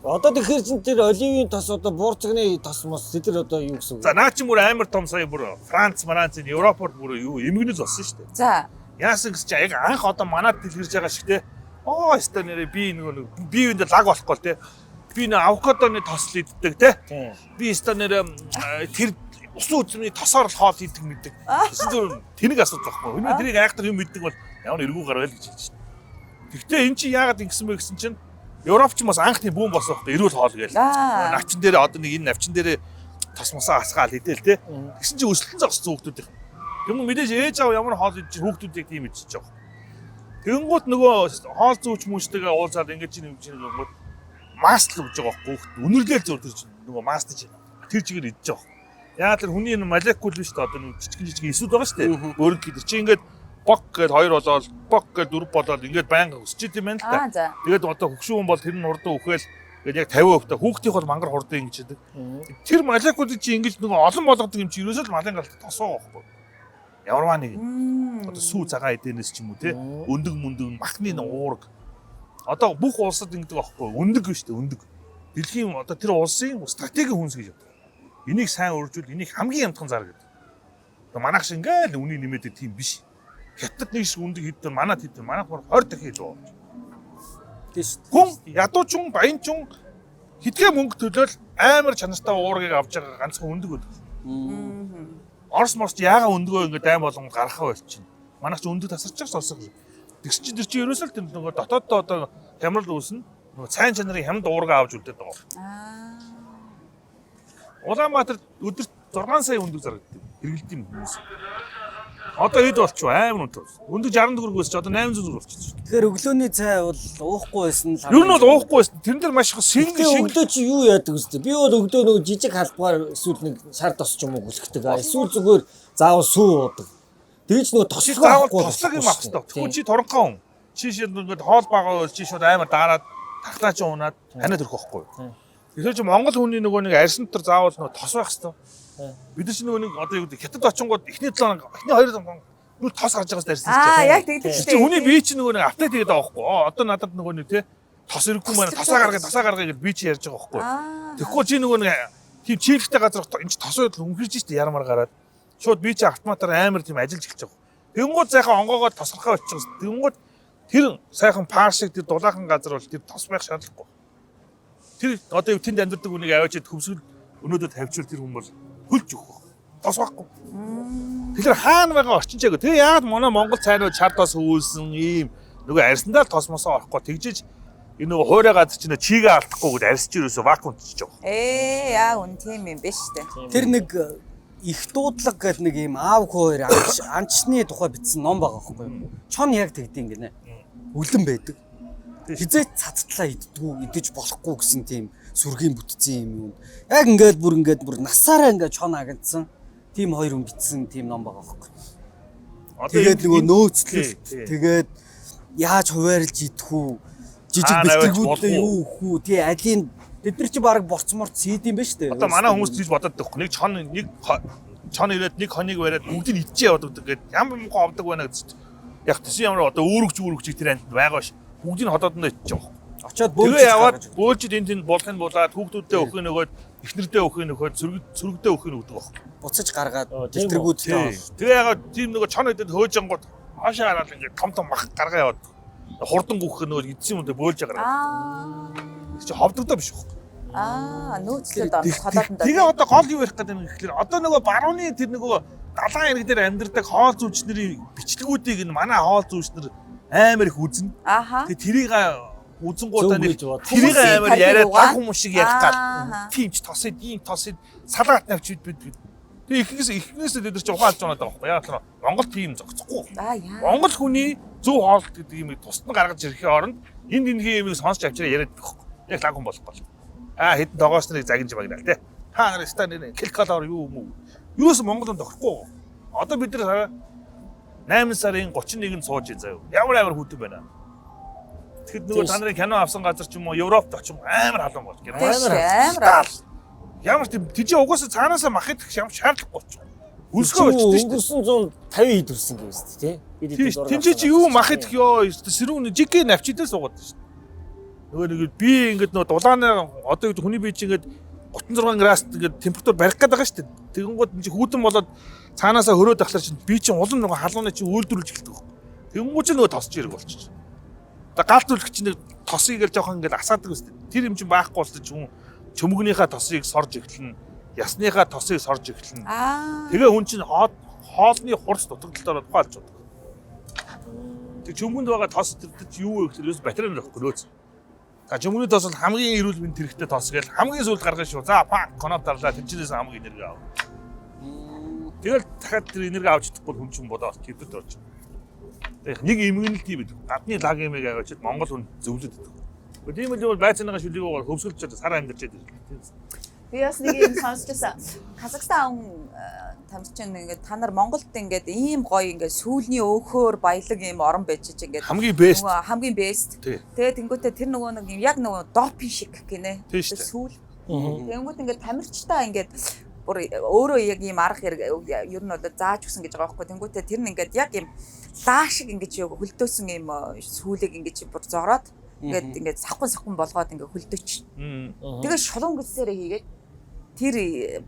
Одоо тэгэхээр чин тэр оливын тос одоо буурцагны тос мос тэд нар одоо юу гэсэн үг? За наа чи бүр амар том сая бүр Франц, Францын Европоор бүр юу эмгэнэл болсон шүү дээ. За. Яасан гэсэн чи яг анх одоо манад дэлгэрж байгаа шиг те. Оо өстой нэрээ би нөгөө нэг би юунд лаг болохгүй те. Би нэ авокадоны тос л иддэг те. Би өстой нэрээ тэр усан үзмний тосоор л хоол иддэг мэддэг. Тэсэн зүр тэнэг асуудал байхгүй. Өнөө тэрийг айхтар юм мэддэг бол ямар эргүү гар байл гэж хэлж шин. Тэгвэл эн чинь яагаад ингэсэн бэ гэсэн чинь Европ ч бас анхны бүүн болсон байхгүй эрүүл хоол гээл. Навчин дээр одоо нэг энэ навчин дээр тос мосоо асгаал идэл те. Тэгсэн чинь өсөлтөн зогссон хүүхдүүд. Юм мэдээж ээж аав ямар хоол идэж хүүхдүүдийг тийм идчихэж байгаа. Тэгэнгүүт нөгөө хоол зүүч хүмүүсттэйгээ уулзаад ингэж чинь ингэж ингэнгүүт маслал өгж байгаа байхгүй хүүхд. Үнэрлэл зөөр тэр чинь нөгөө маст чинь тэр чигээр идэж байгаа. Яагаад тэр хүний энэ молекул биш үү одоо нэг жижигэн жижигэн эсүүд байгаа шүү дээ. Бөөрөнх гэдэг чи ингээд бог гээд хоёр болоод бог гээд дөрв болоод ингээд байнга өсч идэм байх л та. Тэгээд одоо хөгшин хүн бол тэр нь хурдан үхэл тэгээд яг 50% та хүүхдийнх бол мангар хурдан ингэж идэг. Тэр молекулыг чи ингэж нөгөө олон болгодог юм чи ерөөсөө л малын галт тосоо байхгүй. Ямарваа нэг одоо сүү цагаан эдэнэс ч юм уу те өндөг мөндөг махны уураг одоо бүх улсад ингэдэг байхгүй өндөг биш үү өндөг. Дэлхийн одоо тэр улсын стратегийн хүнс гэж боддог. Энийг сайн өржүүл энийг хамгийн хямдхан зар гэдэг. Одоо манайх шиг ингээл үний нэмээд тийм биш. Хятад нэг шиг өндөг хэдэн манад хэдэн манайх бүр 20 дахин илүү болж. Тийм шүү. Хүн ядуучин баянчин хэдхэн мөнгө төлөөл амар чанартай уургийг авч байгаа ганцхан өндөг өгдөг. Орос морс яагаад өндгөө ингээд дайм болгон гаргахаа болчихно. Манайх ч өндөг тасарч байгаа сонсох. Тэгс чи тэр чи ерөөсөө л тэр нөгөө дотооддоо одоо хямрал үүснэ. Нөгөө сайн чанарын хямд уургаа авч үлдээд байгаа. Аа. Улаанбаатар өдөрт 6 сая өндөг зарагддаг. Хэрэгэлдэг юм хүмүүс. Одоо хэд болчих вэ? Амар үнэтэй болсон. Өндөг 60 төгрөг байсан чи одоо 800 төгрөг болчихсон шүү дээ. Тэгэхээр өглөөний цай бол уухгүй байсан л Ер нь бол уухгүй байсан. Тэрэн дээр маш их синг Гэтэ шинг өглөө чи юу яадаг вэ? Би бол өглөө нөгөө жижиг халбгаар эсвэл нэг шар тос ч юм уу гүлхдэг. Эсвэл зүгээр заавал сүү уудаг. Тэгэж нөгөө чи тослог заавал авахгүй тослог юм авах хэрэгтэй. Тэгэхгүй чи туранхаа хүн. Чи шид ингээд хоол бага байвал чи шууд амар дараад тахлаа чи унаад ханиад өрөх байхгүй. Тэгэхээр чи Монгол хүний нөгөө нэг арьсан дотор заавал нөгөө тос байх хэрэгтэй. Бид нар чи нөгөө нэг одоо юу гэдэг хятад очингууд эхний 7 хоног эхний 2 хоног нүл тос гарч байгаас арьсан Аа чи. яг тэгдэг Тэр шүү. чи хүний бие чи нөгөө нэг апдейт хийгээд байгаа байхгүй. Одоо надад нөгөө нэг те тос ирэхгүй маань тосоо гаргая тосоо гаргая гэж би чи ярьж байгаа байхгүй. Тэгэхгүй чи нөгөө нэг тийм чийлэгтэй газар энэ чи тос байдал өмхөрж штэ ярмар гараад шууд би чи автоматар амар тийм ажиллаж эхэлж байгаа. Тэнгууд сайхан онгоогоо тосрохоо болчихсон. Тэнгууд тэр сайхан пар шиг тэр дулаахан газар бол тэр тос байх шаардлагагүй. Тэр одоо юу тэнд амьдардаг хүнийг аваачаад хөвсгөл өнөөдөр тавьчвал тэр хүн бол хөлж өгөх. Тос байхгүй. Тэгэхээр хаана байгаа орчин чаг. Тэгээ яагаад манай Монгол цайнууд шар тос хөвүүлсэн ийм нөгөө арьсандаа л тос мосоо орохгүй тэгжиж энэ нөгөө хуурай газар чинь чигээ алдахгүй гэж арьс чи юусоо вакуумчж байгаа. Ээ яа үн тийм юм биш үү? Тэр нэг их дуудлага гэдэг нэг ийм аав хүү хоёр анчны тухай бичсэн ном байгаа байхгүй юу? Чон яг тэгдэм гинэ. Үлэн байдаг. Хизээч цацтлаа иддгүү, идэж болохгүй гэсэн тийм сүргийн бүтцэн юм юм. Яг ингээд бүр насаараа ингээд чон агнцсан. Тийм хоёр хүн бичсэн тийм ном байгаа байхгүй юу? Тэгээд нөгөө нөөцлөлт тэгээд яаж хуваарлж идэх үү? Жижиг бэлтгэгүүдээ юу өгөх үү? Тий алийн тэд нар чи баг борц морц хийд юм ба штэ. Одоо манай хүмүүс тийж бодоод байхгүй. Нэг чон нэг чон ирээд нэг хоныг бариад бүгдийг идчихээ явдаг гэдэг ямар муухай авдаг байна гэж. Яг төсөн ямар одоо үүрэгч тэр анд байгаа ш. Бүгдийг ходоодондоо идчих жоох. Очоод бөөлж яваад бөөлжид энэ тэнд булахын булаад хүүхдүүддээ өхөө нөгөөд эхнэрдээ өхөө нөхөөд сөргөдөө өхөө өгдөг баг. Буцаж гаргаад бэлтгэгүүдтэй. Тэгээ ягаад тийм нөгөө чон идэд хөөж ангууд хаашаа хараад ингээд том том мах гаргаа яваад хурдан гүөх нөгөө идсэн юм дээр бөөлж гаргаад. Аа. Чи ховдогдоо биш үү? Аа, нөөцлөлд ходоодондоо. Тэгээ одоо гол юу ярих гэдэг юм гэхэлэр одоо нөгөө барууны тэр нөгөө далайн хэрэг дээр амьдардаг хоол зүйч нарын бичлэгүүдийг энэ манай хоол зүйч нар амар их үзнэ. Тэгээ тэрийг үзэнгуудаа нэг тэрийг амар яриад баг хүмүүс шиг ярих гал. Тийм ч тосод, ийм тосод салаат навч бид. Тэгээ ихнээс бид нар чи ухаан алж байгаа байхгүй яа гэвэл Монгол тийм зогцохгүй. Монгол хүний зөв хоолт гэдэг юмыг тусад нь гаргаж ирэхийн оронд энд энэхийн юмыг сонсч авчираа яриад байх байхгүй. Яг лаг хүн болохгүй. Аа хэдэн тогоос нарыг загинж багнаа тий. Та нар ста нэр килкалор юу юм уу? Юус Монголд тохирохгүй. Одоо бид нар 8 сарын 31-нд сууж ин заяа. Ямар амар хүтэн байна. Тэгэхэд нөгөө та нарын кино авсан газар ч юм уу Европт очих амар халуун болж. Амар. Ямар тийм тийч угаасаа цаанаасаа мах идэх ямар шаардлагагүй болчих. Өлсгөө болчихсон шүү дээ. Өнгөрсөн 150 хэд хүрсэн гэв шүү дээ, тий. Тинчээ чи юу мах идэх ёо сэрүүн жигээ навчидээ суугаад шүү дээ. Нөгөө нэг би ингээд нөгөө дулааны одоо юу хүний бие чи ингээд 36 градус ингээд температур барих гээд байгаа шүү дээ. Тэгэнгүүт энэ чи хүүтэн болоод цаанаасаа хөрөөд ахлаар чинь би чинь улам нөгөө халууны чи үйлдвэрлэж эхэлдэг байхгүй. Тэгэнгүүт чинь нөгөө тосч ирэг болчих. Одоо гал зүлэг чинь нэг тосыг л жоохон ингээд асаадаг үстэй. Тэр юм чинь байхгүй болсон чинь хүн чөмгөнийхөө тосыг сорж эхэлнэ. Ясныхаа тосыг сорж эхэлнэ. Тэгээ хүн чинь хоолны хурц дутагдaltaар тухай алж байгаа. Тэг чөмгөнд байгаа тос тэр чи юу вэ гэхээр ерөөс батарей нөхгүй нөөц. За чөмгөний тос бол хамгийн эрүүл мэнд хэрэгтэй тос гэж хамгийн сүүлд гаргана шүү. За пак коноп дарлаа тэнчнээс хамгийн энерги ав. Тэгэл дахиад тэр энерги авч чадахгүй хүн чинь бодоо хэвдэд орж. Тэг нэг эмгэнэл тийм байдаг. Гадны лаг эмэг аваачид Монгол хүн зөвлөд байдаг. Тийм л бол байцааныхаа шүлийг хөвсгөлж сар амьдарч байдаг. Би бас нэг юм сонсч байсан. Казахстан хүн тамирчин ингээд та нар Монголд ингээд ийм гоё ингээд сүүлний өөхөөр баялаг ийм орон байж ч ингээд хамгийн бест. Хамгийн бест. Тэгээ тэнгуүтээ тэр нөгөө нэг юм яг нөгөө допинг шиг гинэ. Сүүл. Тэнгуүт ингээд тамирчтай ингээд бүр өөрөө яг ийм арга хэрэг ер нь бол зааж өгсөн гэж байгаа байхгүй. Тэнгуүтээ тэр нь ингээд яг ийм лаа шиг ингээд хөлдөөсөн ийм сүүлийг ингээд бүр зороод ингээд ингээд савхан болгоод ингээд хөлдөөч. Тэгээ шулуун гэсээрээ хийгээд тэр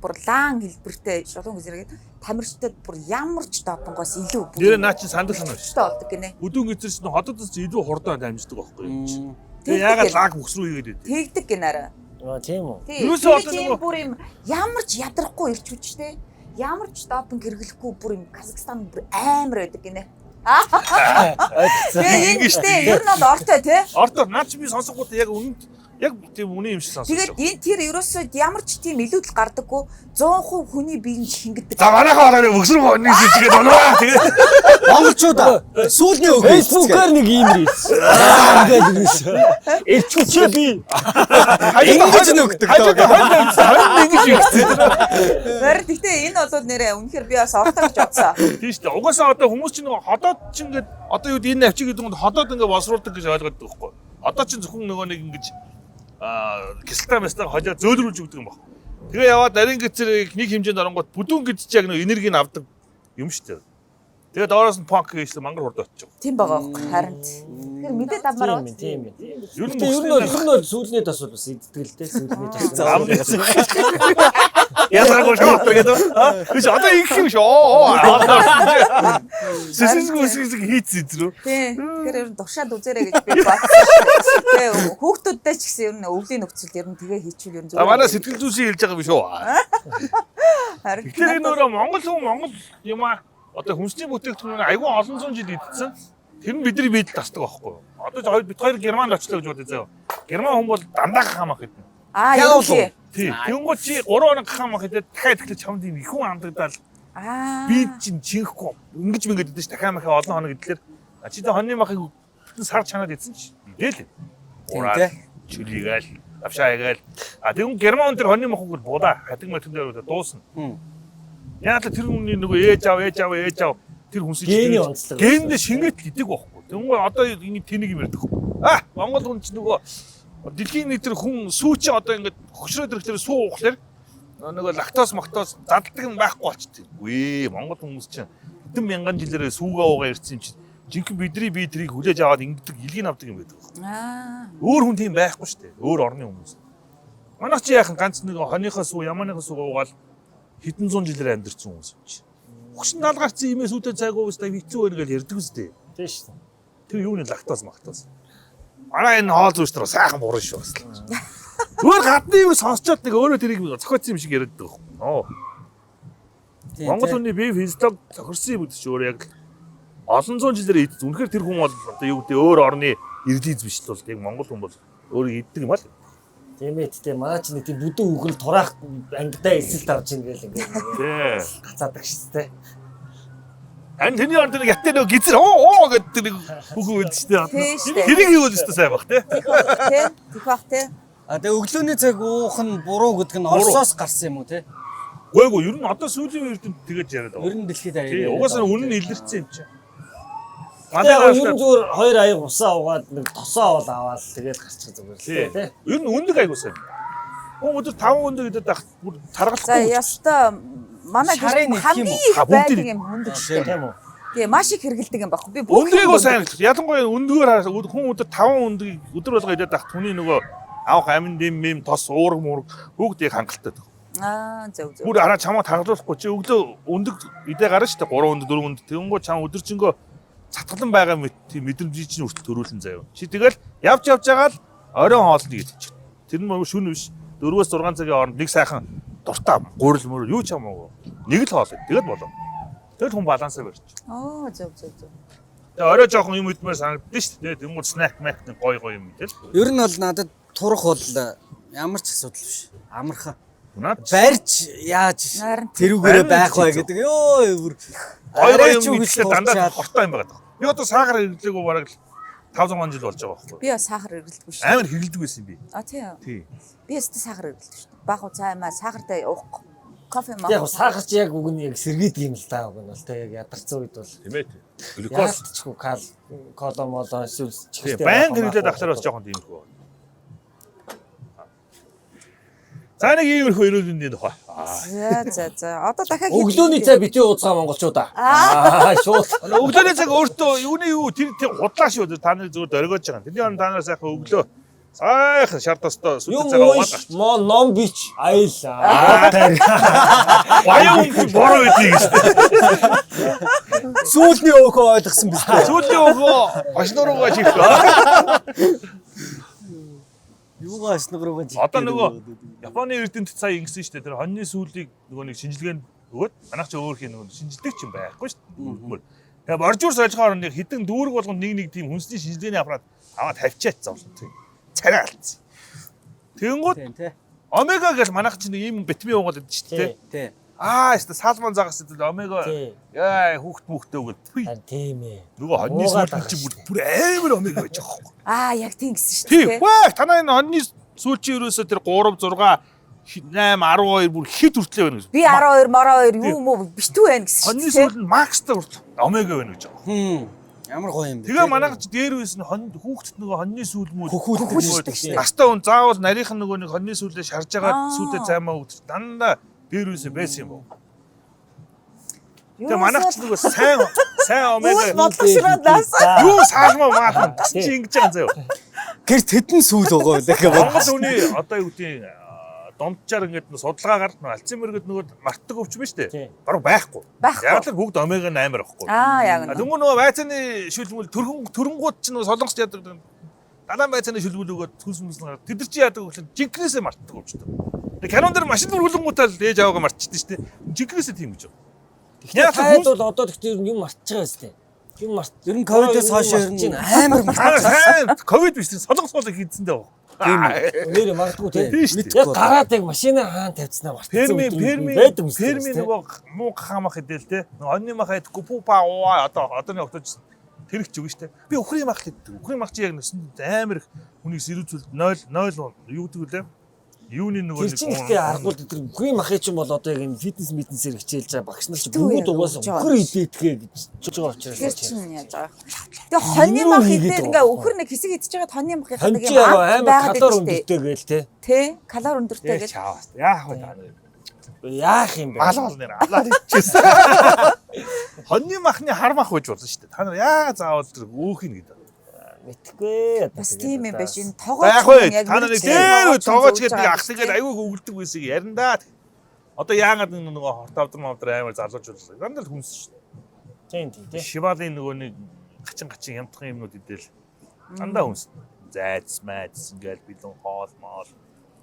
бүр лаан хэлбэртэй шулуун гэсээрээ тамирчдад бүр ямар ч допингоос илүү бүр. Нэрээ наа чи сандал санаа шүү дээ болдог гинэ. Өдүүн гэсэр чинь хотодоос илүү хурдан дамждаг байхгүй юм чи. Тэгээ яагаад лаг бүхс рүү хийгээд байдаг. Тэгдэг гинэ арай. Аа тийм үү. Юусоо одоо нөгөө бүр юм ямар ч ядрахгүй ирч хүчтэй ямар ч допинг хэрэглэхгүй бүр юм Казахстан бүр амар байдаг гинэ. Тэгээ ингэ штэ ер нь бол ортой тий. Ортой наа чи би сонсонгууд яг үнэнд яг тийм үнэн юм шиг сонсож байгаа. Тэгээд энэ тэр ерөөсөө ямар ч тийм илүүдэл гардаггүй 100% хүний биеийг шингэдэг. За манайхаа ороо бөксөр гонны шижгээд оноо. Тэгээ монголчууд сүүлний өг Facebook-аар нэг ийм рилс. Ингээд ирсэн. Ирч хүчээ би. Ингэж нөгдөг. Харин ингэж ирсэн. Харин гэхдээ энэ бол нэрээ үнэхээр би бас ортой гэж бодсон. Тийм шүү дээ. Угаасаа одоо хүмүүс чинь нөгөө ходоод чинь ингээд одоо юу энэ навчиг гэдэг нь ходоод ингээд боловсруулдаг гэж ойлгодог байхгүй. Одоо чинь зөвхөн нөгөө нэг ингэж кристалл мэстэг хожоо зөөлрүүлж өгдөг юм баг. Тэгээ яваад нарийн гэцэр нэг хэмжээнд оронгууд бүдүүн гэц чи яг нэг энергийг авдаг юм шүү дээ. Тэгээ доороос нь панк хийсэн мангар хурд очиж байгаа. Тийм байгаа байхгүй харин. Тэгэхээр мэдээд авмаар байна. Тийм юм. Ер нь бол сүүлний тос бол бас иддэг л дээ. Сүүлний тос. Ялгаагүй шүү гэдэг. Биш одоо ингэх юм шүү. Сэсэсгүй сэсэг хийц зэрэг. Тий. Тэгэхээр ер нь туршаад үзээрэй гэж би бодсон шүү. Тэгээ хүүхдүүдтэй ч гэсэн ер нь өвлийн нөхцөлд ер нь тэгээ хийчихвэл ер нь А манай сэтгэл зүйн хэлж байгаа юм шүү. Харин Тэгэхээр энэ өөрөө Монгол хүн Монгол юм аа одоо хүнсний бүтээгдэхүүн айгүй олон зуун жил идсэн. Тэр нь бидний биед тасдаг байхгүй юу? Одоо ч хоёр бит хоёр Германд очлоо гэж бодъё заяа. Герман хүн бол дандаа гахаамах идэнэ. Аа ер нь тий. Тий. Тэнгууд чи 3 хоног гахаамах идээд дахиад идэхлээр чамд юм их хүн андагдаал Аа. би чинь чинхэхгүй ингэж мингээд идэж дахиад махаа олон хоног идлээр а чи тэ хоньны махыг бүтэн сар чанаад идсэн чи идээл. Ураад чөлийгээл давшаа игээл а тэгүн герман хүн тэр хоньны махыг бол буудаа хадаг матэн дээр удаа дуусна. Яг л тэр хүний нөгөө ээж аав ээж аав ээж аав тэр хүнсийг Гений онцлог. Гений шингээд л идэг байхгүй. Тэнгүү одоо ингэ тэнийг юм ярьдаг. А Монгол хүн чинь нөгөө дэлхийн нэг тэр хүн сүү чи одоо ингэ хөгшрөөд ирэх тэр сүү уухлаар нөгөө лактоз мактоз заддаг юм байхгүй болчтой. Үгүй Монгол хүмүүс чинь хэдэн мянган жилээрээ сүүгээ уугаа ирсэн юм чинь жинхэнэ бидний бие тэрийг хүлээж аваад ингэдэг илгийг авдаг юм байдаг. Аа. Өөр хүн тийм байхгүй шүү дээ. Өөр орны хүмүүс. Манайх чи яахан ганц нэг хоныхоо сүү, ямааныхоо сүү уугаал хэдэн зуун жилээр амьдэрсэн хүмүүс юм чи. Хөшин дал гарцсан имээс үүдээ цайг уустай хэцүү байна гэж ярьдаг үстэй. Тийм шүү дээ. Тэр юуны лактоз мактоз. Манай энэ хоол зүйч нар сайхан буруу шүү бас. Зүгээр гадны юм сонсчоод нэг өөрөө тэрийг зохиоцсон юм шиг яриад байгаа юм. Оо. Монгол хүний бие физиолог зохирсон юм гэдэг чинь өөрөө яг л олон зуун жилээр идсэн. Үнэхээр тэр хүн бол одоо юу гэдэг өөр орны ирлиз биш л бол яг монгол хүн бол өөрөө иддэг юм аа л. Тийм ээ тийм манай чи нэг тийм бүдүүн үхэл тураах ангидаа эсэлт авч ийн гээл ингээд Тий. гацаадаг шүү дээ. Ань тэрний орд нэг яттай нэг гизэр оо оо гэдэг нэг хүүхэн үйд шүү дээ. Тийм шүү дээ. Тэрийг хийвэл өстө сайн бах тий. Тий. Тэх бах тий. А тэгээ өглөөний цаг уух нь буруу гэдэг нь Буруу. Оросоос гарсан юм уу те? Гүйгүй гүү ер нь одоо сүүлийн үед тэгэж яриад Ер байгаа. нь дэлхийд даяар. Тий угаасаа үнэн нь илэрсэн юм чи. Манай Манай ер нь зүгээр хоёр аяг усаа угаад нэг тосоо авал аваад тэгэл гарчих зүгээр л Тий. дээ тий. Ер нь үндэг айгуу сайн. Хүн өдөр 5 өндөг идээд байх бүр За таргалахгүй. ёстой манай Шарын гэрт идэх юм уу? хамгийн их Ха, бүгдийг байдаг юм хүндэг шүү дээ. Тийм үү? Тий, маш их хэрэгэлдэг юм баггүй. Би бүх Өндөг айгуу юм сайн. Ялангуяа өндгөөр хараа хүн өдөр 5 өндгийг өдөр болго идээд байх түүний нөгөө авах амин дэм мэм тос уураг муураг бүгд яг хангалттай. Аа, зөв зөв. Бүр араа чамаа таргалуулахгүй чи өглөө өндөг идэ гарна шүү дээ 3 өндөг 4 өндөг тэгэнгүүт чам өдөржингөө цатгалан байгаа мэт тийм мэдрэмжийг чинь хүртэл төрүүлэн заяа. Чи тэгэл явж явж байгаа л оройн хоолны гэж чи. Тэр нь шүн биш 4-өөс 6 цагийн хооронд нэг сайхан дуртай гурил мөр юу ч хамаагүй. Нэг л хоол ид. Тэгэл болоо. Тэгэл хүн балансаа барьж. Оо, зөв зөв зөв. Тэгээ орой жоохон юм идмээр санагдсан шүү дээ. Тэнгууд снэк мэк нэг гой гой юм идэл. Ер нь бол надад турах бол ямар ч асуудал биш. Амархан. Наад Барьж яаж Харин тэрүүгээрээ Барина байх бай гэж гэдэг. Йоо бүр гой гой арай ч юм үгүйс идлээ дандаа турчаад. хортой юм байгаа. Би одоо сахар хэрэглээгүй бараг л 500 жил болж байгаа байхгүй. Би бас сахар хэрэглэдэггүй шүү. Амар хэрэглэдэг байсан юм би. А тий. Тий. Би өстө сахар хэрэглэдэг шүү. Баг уу цай маа сахартай уухгүй. Кофе маа. Яг сахар чи яг үг нь яг сэргээдэг юм л та үг нь бол тий яг ядарсан үед бол Тийм ээ. Глюкоз яалтчгүй кал коло моло эсвэл Тийм, чихэртэй баян хэрэглээд ахлаар бас жоохон тиймэрхүү. За нэг иймэрхүү эрүүл мэндийн тухай. За за за. Одоо дахиад Өглөөний цай битгий ууцгаа монголчуудаа. Аа шууд. Өглөөний цаг өөртөө юуны юу тэр тэр худлаа шүү. Та нар зүгээр дөргиож байгаа. Тэрний оронд та нар сайхан өглөө сайхан шар тостой Юм сүтэг цагаа уугаад унш мо ном бич аял. Баян хүн бороо байдгийг гэж. Сүүлний өөхөө ойлгосон биз дээ. Сүүлийн өөхөө хошноо руугаа чихв. Юугаа ашнаг руугаа жиг. Одоо нөгөө Японы эрдэмтэд сая ингэсэн шүү дээ. Тэр хоньны сүүлийг нөгөө нэг шинжилгээнд өгөөд манайх чи өөр хин нөгөө шинжилдэг ч юм байхгүй шүү дээ. Тэгээ боржуур сольжхоор нэг хідэн дүүрэг болгонд нэг нэг тийм хүнсний шинжилгээний аппарат аваад тавьчаад зовлон тийм. Царай алдсан. Тэнгүүд Тийм тий. омега гэж манайх чи нэг ийм витамин уугаад байдаг шүү дээ. Тий. Аа яста салмон загас гэдэг омега Тий. яа хүүхд мөхтэй өгöd. Пүй. Харин тийм ээ. Нөгөө хоньны Уугаад сүүл байгаа чи шүү бүр бүр амар омега байж байгаа байхгүй. Аа, яг тийм гэсэн шүү Тий. дээ. Ваа танаа энэ хоньны сүүл чи ерөөсөө тэр 3 6 8 12 бүр хэд хүртлээ байна гэж. Би 12 мороо 2 юу юм уу битүү байна гэсэн шүү Хоньны дээ. сүүл нь макстай хүртэл омега байна гэж байгаа. Хм. Ямар гоё юм бэ. Тэгээ манайх ч дээр үес нь хон хүүхдэд нөгөө хоньны сүүл мүү Хөхүүлдэг шүү дээ. Настай хүн заавал нарийнхан нөгөө нэг хоньны сүүлээ шарж байгаа Аа. сүйдээ цаймаа өгдөг. Дандаа дээр үес байсан юм уу? Юу Тэгээ манайх ч нөгөө сайн сайн Үл омега бодлогшроод нас. юу саалмаа маалмаа тас чи ингэж байгаа юм заяа. Гэр тэдэн сүүл байгаа байлаа гэх Монгол хүний одоо юу гэдэг дунджаар ингээд судалгаагаар Альцгеймер гэдэг нөгөө мартдаг өвчин биш Тий. үү? Бараг байхгүй. Байхгүй. Яг л бүгд омега 8 байхгүй. Аа яг нь. Тэнгүү нөгөө байцааны шүлмэл төрхөн төрөнгүүд чинь нөгөө солонгост яадаг далайн байцааны шүлмэл өгөөд түлс мүлс гараад тэд нар чи яадаг вэ гэхэл жинкнээсээ мартдаг өвчтөй. Тэгээ канон дээр машин дүрхлэнгүүтээ л ээж аваагаа мартчихдээ шүү дээ. Жинкнээсээ тийм гэж байна. Тэгэхээр Яг таад хүмүүс- бол одоо тэгтээ юм мартчих байгаа зү. Юм март. Ер нь ковидоос хойш ер нь амар Та сайн ковид биш тэр солонгос хоолыг хийдсэндээ баг. Тийм үү. Нэр магадгүй тий. Тийм шүү дээ. Яг гараад яг машина хаан тавьцнаа мартсан. Перми өдөр перми байдаг юм перми нөгөө муу гахаамах хэдэл те. Нөгөө онны мах идэхгүй пу па уу одоо нэг октож тэр их ч үгүй шүү дээ. Би үхрийн мах гэдэг. Үхрийн мах чи яг нөсөнд амар их хүнийг сэрүүцүүлд 0 0 юу гэдэг вүлээ? Юуны нөгөө Тэр чинь ихтэй аргууд тэр үхрийн махыг чинь бол одоо яг энэ фитнес митнесээр хичээлж байгаа багш нар чинь Битүү бүгд яг угаасаа өгч байгаа үхэр идээдгээ гэж чиж байгаа учраас. Тэр чинь яаж байгаа юм. Тэгээ хоньны мах идээд ингээ үхэр нэг хэсэг идчихэж байгаа хоньны махынх нэг Хонь юм яг амт амар байгаад калори идэв штэ. өндөртэй гээл те. Тэ калори өндөртэй гэж. Чаавас. Яах вэ та нар? Яах юм бэ? Мал бол нэр алаад ичээсэн. Хоньны махны хар мах байж болно шүү дээ. Та нар яа заавал тэр өөх юм гэдэг. Мэдхгүй. Бас тийм юм биш энэ За тогооч яг вэ яг та нар мэрэгчлийн дээр тогооч тогооч зүүж гэдэг байгаа ах тэгээд юм айгүй өгөлдөг байсыг ярина да. Одоо яагаад энэ нөгөө хорт авдар мавдар амар залуучууд дандаа л хүнс шүү дээ. Тийм тийм тий. Шивалын нөгөө нэг гачин гачин хямдхан юмнууд идэл дандаа хүнс. Зайц майц ингээл бэлэн хоол моол.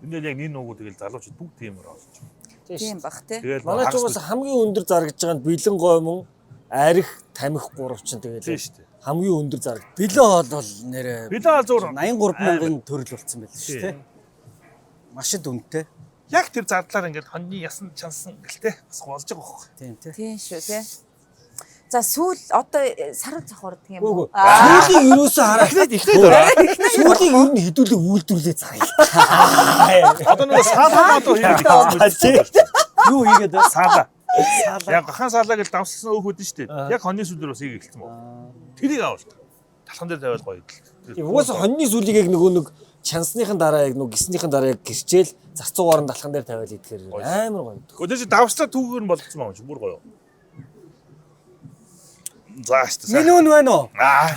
Энэ л яг нэг нүгүү тэгэл залуучууд бүгд тиймэр олж. Тийм бах тий. Тэгэл Манай ч угаасаа хамгийн өндөр зарагдж байгаа нь бэлэн гоймон, арх, тамхи гурав чинь Тийм тэгэл шүү дээ. хамгийн өндөр зарагд. Бэлэн хоол бол нэрээ Бэлэн хоол зур 83 мянган төрөл болсон байл шүү дээ. Маш их үнэтэй. Яг тэр зардлаар ингээд хоньны ясан чансан гэлтэй бас болж байгаа байхгүй. Тийм тий. Тийм шүү тий. За сүүл одоо сарвал цохордог юм Үгүй. уу? Аа, Сүүлийн ерөөсөө хараа. Эхлээд эхлээд ороо. Сүүлийн ер нь хідүүлэг үйлдвэрлээ заръя. Одоо нөгөө саалаа одоо хийгээд Юу хийгээд вэ? Саалаа. Яг гахан саалаа гэж давсалсан өөх үүдэн шүү дээ. Яг хоньны сүлээр бас хийгээ эхэлсэн баг. Тэрийг авал. Талхан дээр тавиал гоё идэл. Тийм угаасаа хоньны сүлийг яг нөгөө нэг чансныхын дараа яг нөгөө гисныхын дараа яг гэрчээл зарцуугаар нь талхан дээр тавиал идэхээр амар гоё. Гэхдээ тэр чи давслаа түүгээр нь болцсон юм чи бүр гоё. За шүү дээ. Минь үн байна уу? Аа.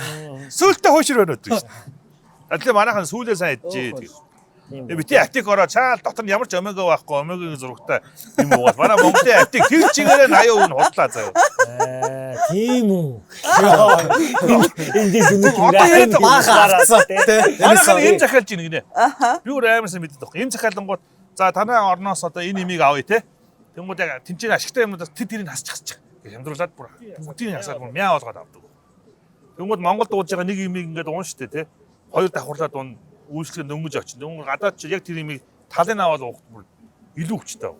Сүултээ хуушир байна гэдэг шүү дээ. Тэгээ манайхан сүүлээ сайн иджээ тийм. Тэгээ бити аптек ороо чаал дотор нь ямар ч омега байхгүй омегагийн зурагтай юм уугаад манай Монголын аптек тэр чигээрээ 80% нь худлаа заяа. Аа тийм үү. Эндээс үнэ Одоо яриад Баахан алдсан тий. Манайхан эм захиалж ийн гинэ. Би өөр амар сайн мэддэг байхгүй. Эм захиалангууд за танай орноос одоо энэ имийг авъя те. Тэнгүүд яг тэнцэн ашигтай юмнуудаас тэр тэрийг хасчих хасчих. Гэж хямдруулаад бүр бүгдийг хасаад бүр мяа болгоод авдаг. Тэнгүүд Монголд ууж байгаа нэг имийг ингээд уун штэ те. Хоёр давхарлаад уун үйлчлэгээ дөнгөж очин. Тэнгүүд гадаад чи яг тэр имийг талын аваад уухт бүр илүү хүчтэй.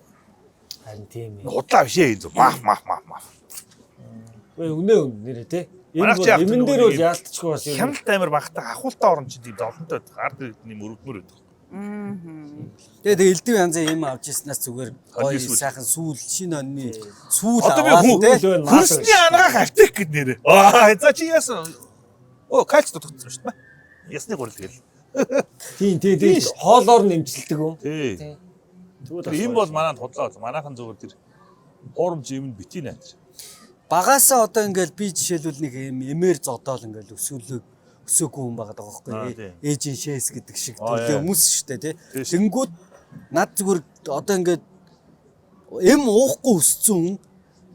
Харин тийм ээ. Худлаа биш ээ энэ зү. Маф маф маф маф. Үгүй үнэ үнэ нэрээ те. Энэ Манайх бол чи яг эмэн дээр бол нөгөө яалтчгүй бас юм. Хяналт амар багтаа ахуултаа орон чинь тийм зовлонтой байдаг. Ард иргэдний мөрөгдмөр байдаг. Тэгээ тэгээ элдв янзын юм авч ирснээс зүгээр гоё Хоньны сүүл. сайхан сүүл шинэ онны сүүл Одоо би аваад хүн тий. Сүүл байна, маа. хөрсний ангаах аптек гэд нэрээ. Аа за чи яасан? Оо кальц дутагдсан шүү дээ. Ясны гурил тэгэл. Тийм тийм тийм. Хоолоор нэмжилдэг юм. Тий. Тэгвэл Тэр юм бол манайд худлаа. Манайхан зүгээр тэр хуурамч юм бити найтар. Багаасаа одоо ингээл би жишээлбэл нэг юм эмээр зодоол ингээл өсөөлөг өсөөгүй хүн байгаа даа Аа, байхгүй тий. ээжийн шээс гэдэг шиг Аа, төрлийн яа. хүмүүс шүү дээ тий. Тий шүү. Тэнгүүд над зүгээр одоо ингээд эм уухгүй өссөн хүн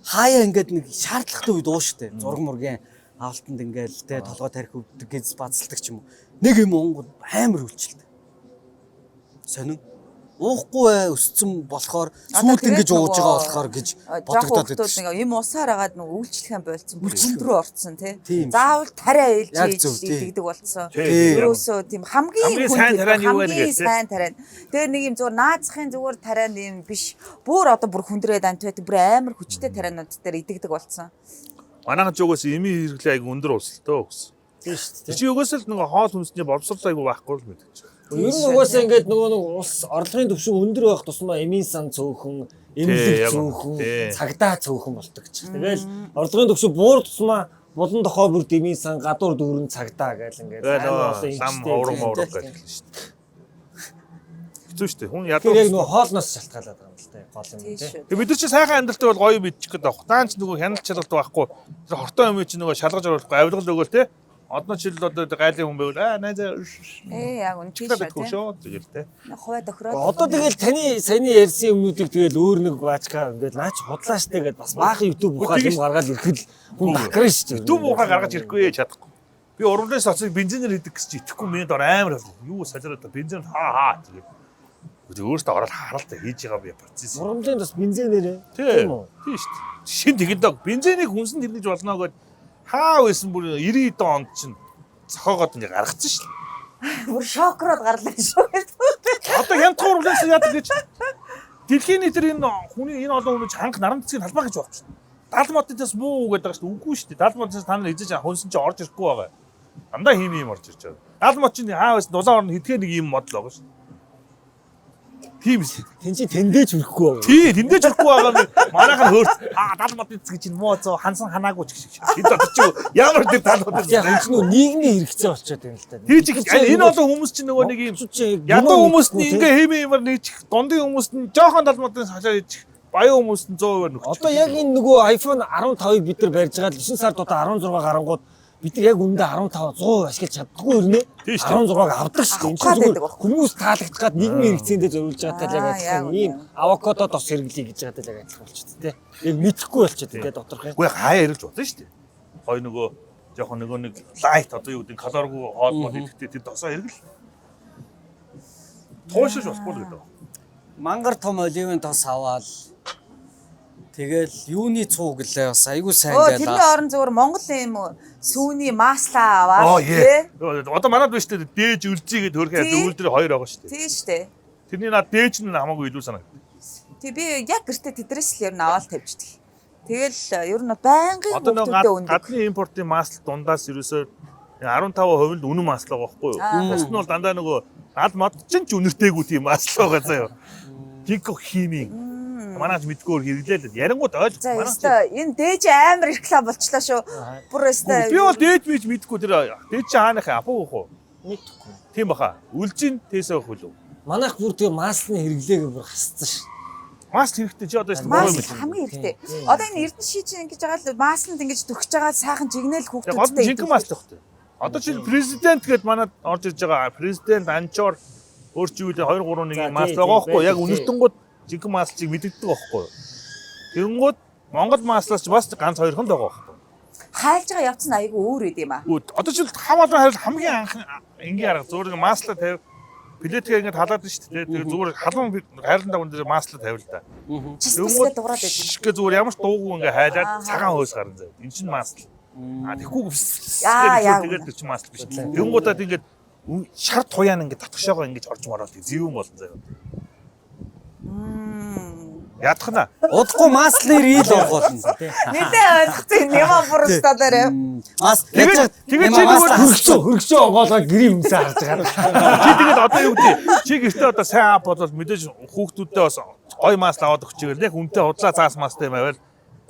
хаяа ингээд нэг шаардлагатай үед уу шүү дээ. Зураг мургийн авалтанд ингээл тий толгой тарих өвдөг гэж бацалдаг ч юм уу. Нэг юм уунгууд амар үлчилдэг. Сонин уухгүй бай өссөн болохоор Одоо сүйд ингэж тэгээд ууж байгаа нөгөө болохоор гэж жоохон бодогдоод хүмүүс байдаг шүү. нэг юм усаар агаад нэг үйлчлэх юм болцсон. Бүр хүнд рүү орцсон тий. Тийм. Заавал тариа ээлж Яг ээж зөв, тий. идэгдэг болцсон. Тий. Ерөөсөө тийм хамгийн Хамгийн хүнд сайн тариа нь юу вэ хамгийн гэдэг, тий? сайн тариа. нь. Тэгээ нэг юм зүгээр наазахын зүгээр тариа нь юм биш. Бүр одоо бүр хүндрээд антибиотик бүр амар хүчтэй тарианууд дээр идэгдэг болцсон. Манайхан ч угаас эмийн хэрэглээ айгу өндөр улсалтай гэсэн. Тийм шүү Тэр дээ. чи угаас л нөгөө хоол хүнсний боловсрол айгу байхгүй л мэдэж. Ер нь угаасаа ингээд нөгөө нэг улс орлогын түвшин өндөр байх тусмаа эмийн сан цөөхөн, Тий, эмнэлэг яг цөөхөн, тий. цагдаа цөөхөн болдог ч. Тэгэл орлогын түвшин буур тусмаа булан дохоо бүрд эмийн сан, гадуур дүүрэн цагдаа гэл ингээд Тэгэл амар олон лам эмчтэй. оврог тий. моврог гэж л шүү дээ. Хэцүү шүү дээ. Хүн Тэгэхээр яг ядуу. нөгөө хоолноос шалтгаалаад байгаа юм л та гол юм Тийм тий. шүү. Тэгээ бид нар чи сайхан амьдралтай бол гоё мэдчих гээд байгаа. Таан ч нөгөө хяналт шалгалт байхгүй. Тэр хортой юм чи нөгөө шалгаж оруулахгүй авилгал өгөөл те. Одоо жишээл одоо гайлын хүн байвал аа найзаа Ээ яг үн тийш чигтээ үү. шүү тэгэл те. Хуваа тохироод. Одоо тэгэл таны саяны ярьсан юмнуудыг тэгэл өөр нэг баачка ингээд наач худлаа штэ гэдээ бас баахан YouTube ухаал юм гаргаад ирэхэд л хүн бакрын штэ. YouTube ухаа гаргаж ирэхгүй чадахгүй. Би урмлын соцыг бензинээр хийдэг гэж чи итгэхгүй миний дор амар бол. Юу солиороо та бензин хаа хаа тэгээд. Үгүй өөртөө ороод харал та хийж байгаа би процесс. Урмлын бас бензинээр Тийм тийм үү? Тийм шүү дээ. Шин тэгэдэг. Бензинийг хүнсэнд хэрэглэж болно гэд хаа байсан бүр 90 хэдэн онд чинь зохиогоод ингэ гаргацсан шүү дээ. Бүр шокроод гарлаа шүү. Одоо хямдхан урмлын цэс яадаг гэж дэлхийн нийтээр энэ хүний энэ олон хүмүүс ханх наран цэцгийг талбай гэж байгаа шүү дээ. Дал модын цэс муу гэдэг байгаа шүү дээ. Үгүй шүү дээ. Дал модын цэс та нар эзэж хүнсэн чинь орж ирэхгүй байгаа. Дандаа хийм юм орж ирж байгаа. Дал мод чинь хаа байсан дулаан орно хэдгээр нэг юм модл байгаа шүү дээ. Тийм шүү. Тэн чи тэндээч хүрэхгүй байгаа. Тий, тэндээ ч ирэхгүй байгаа нь манайхан хөөрт аа дал модын цэс гэж муу зөө хансан ханаагүй ч гэх шиг. Тэд одоо чи ямар тэр дал модын Яг энэ ч нөө нийгмийн хэрэгцээ болчиход байна л та. Тий ч энэ олон хүмүүс чинь нөгөө нэг юм ядуу хүмүүст нь ингээ хийм юмар нийчих, дундын хүмүүст нь жоохон дал модын солиор ичих, баян хүмүүст нь 100% нөхчих. Одоо яг энэ нөгөө iPhone 15-ыг бид нар барьж байгаа л 9 сард одоо 16 гарангууд бид нар яг үүндээ 15 100% ашиглаж чаддаггүй өрнө. Тийм шүү дээ. 16-г авдаг шүү дээ. Энэ Авах гээд чинь зүгээр байдаг байхгүй. хүмүүс таалагдах гад нийгмийн хэрэгцээндээ зориулж байгаатай л яг Аа, адилхан яг ийм авокадо тос хэрэглэе гэж байгаатай л яг адилхан болчиход тий. Яг мэдэхгүй болчиход тий доторх юм. Үгүй хаяа хэрэлж болно шүү дээ. Гой нөгөө жоохон нөгөө нэг лайт одоо юу гэдэг калоргүй хоол мод идэхтэй тэр досоо хэрэгэл. Туушиж болохгүй л гэдэг. Мангар том оливын тос аваад тэгэл юуны цуу гэлээ бас айгүй сайн Өө тэрний байлаа. орон зүгээр Монгол юм сүүний маслаа Аа аваад тий. Одоо манад биш үү дээж үлзий гэдэг хөрхөн Тий. өвөл дээр хоёр байгаа шүү дээ. Тий штэ. Тэрний над дээж нь хамаагүй илүү санагдав. Тий би яг гэртээ тэдрээс л ер нь аваад тавьчихдаг. Тэгэл ер нь байнгын Одоо нөгөө хүүхдүүдэд өндөг. гадны импортын масл дундаас ерөөсөө 15% нь үнэн масл байгаа байхгүй юу? Бус нь бол дандаа нөгөө аль мод чинь ч үнэртэйгүү тийм масл байгаа заяа. Жинхэнэ химийн. Манайч мэдгүй хэрэглээл ярингууд ойлгох. За Манайч өстой энэ дээж амар реклам болчлаа шүү. Бүр өстой. Би бол дээд бийж мэдгүй тэр дээд чи хааных апуу уух уу? Мэдэхгүй. Тийм баха. Үлжин тээсээ өгөх үлээ. Манайх бүр тэгээ маслны хэрэглээг бүр хассан ш. Масл хэрэгтэй чи одоо ястаа Масл хамгийн хэрэгтэй. Одоо энэ эрдэнэ ший чинь ингэж байгаа л масланд ингэж төгсөж байгаа сайхан жигнэл Гол нь хүүхдүүдтэй. жинхэнэ масл хэрэгтэй. Одоо чи президент гэд манад орж ирж байгаа президент анчор өөр чи юу лээ 2 3 За, 1 масл тий, байгаа байхгүй тий, яг тий. үнэртэнгууд жинхэнэ маслыг мэдэгддэг байхгүй юу. Тэгэнгүүт Монгол маслаас ч бас ганц хоёрхан л байгаа байхгүй. Хайлж байгаа явц нь айгүй өөр идэм аа. Үгүй одоо чи хам олон харил хамгийн анх энгийн арга зүгээр ингээ маслаа тавь плетгээ ингээд халаад нь шүү дээ. Тэгээ зүгээр халуун хайрлан дагуун дээр маслаа тавь л да. Чис писгээ дуурайд байдаг. Гэ зүгээр ямар ч дуугүй ингээ хайлаад Аа. цагаан хөөс гарна заяа. Эн чинь масл. А тэгэхгүй Яа, яа. тэгээд тэр чинь масл биш. Тэгэнгүүтээ ингээд шар туяан ингээд татгшоогоо ингээд орж мараад зэвүүн болно заяа. Ядахна. Удахгүй маслын рийл оргуулна. Нилээ ойлгоцсон нямаа бүр өстой дээр. Мас Тэгээд чи нөгөө Хөргөчөө хөргөчөө онгоолгоо гэрийн юмсаа харж байгаа. Чи тэгээд одоо юу гэдэг чи гэртээ одоо сайн ап болвол мэдээж хүүхдүүдтэй бас гой масл аваад өгчээгээл яг үнтэй худлаа цаас мастай юм аваад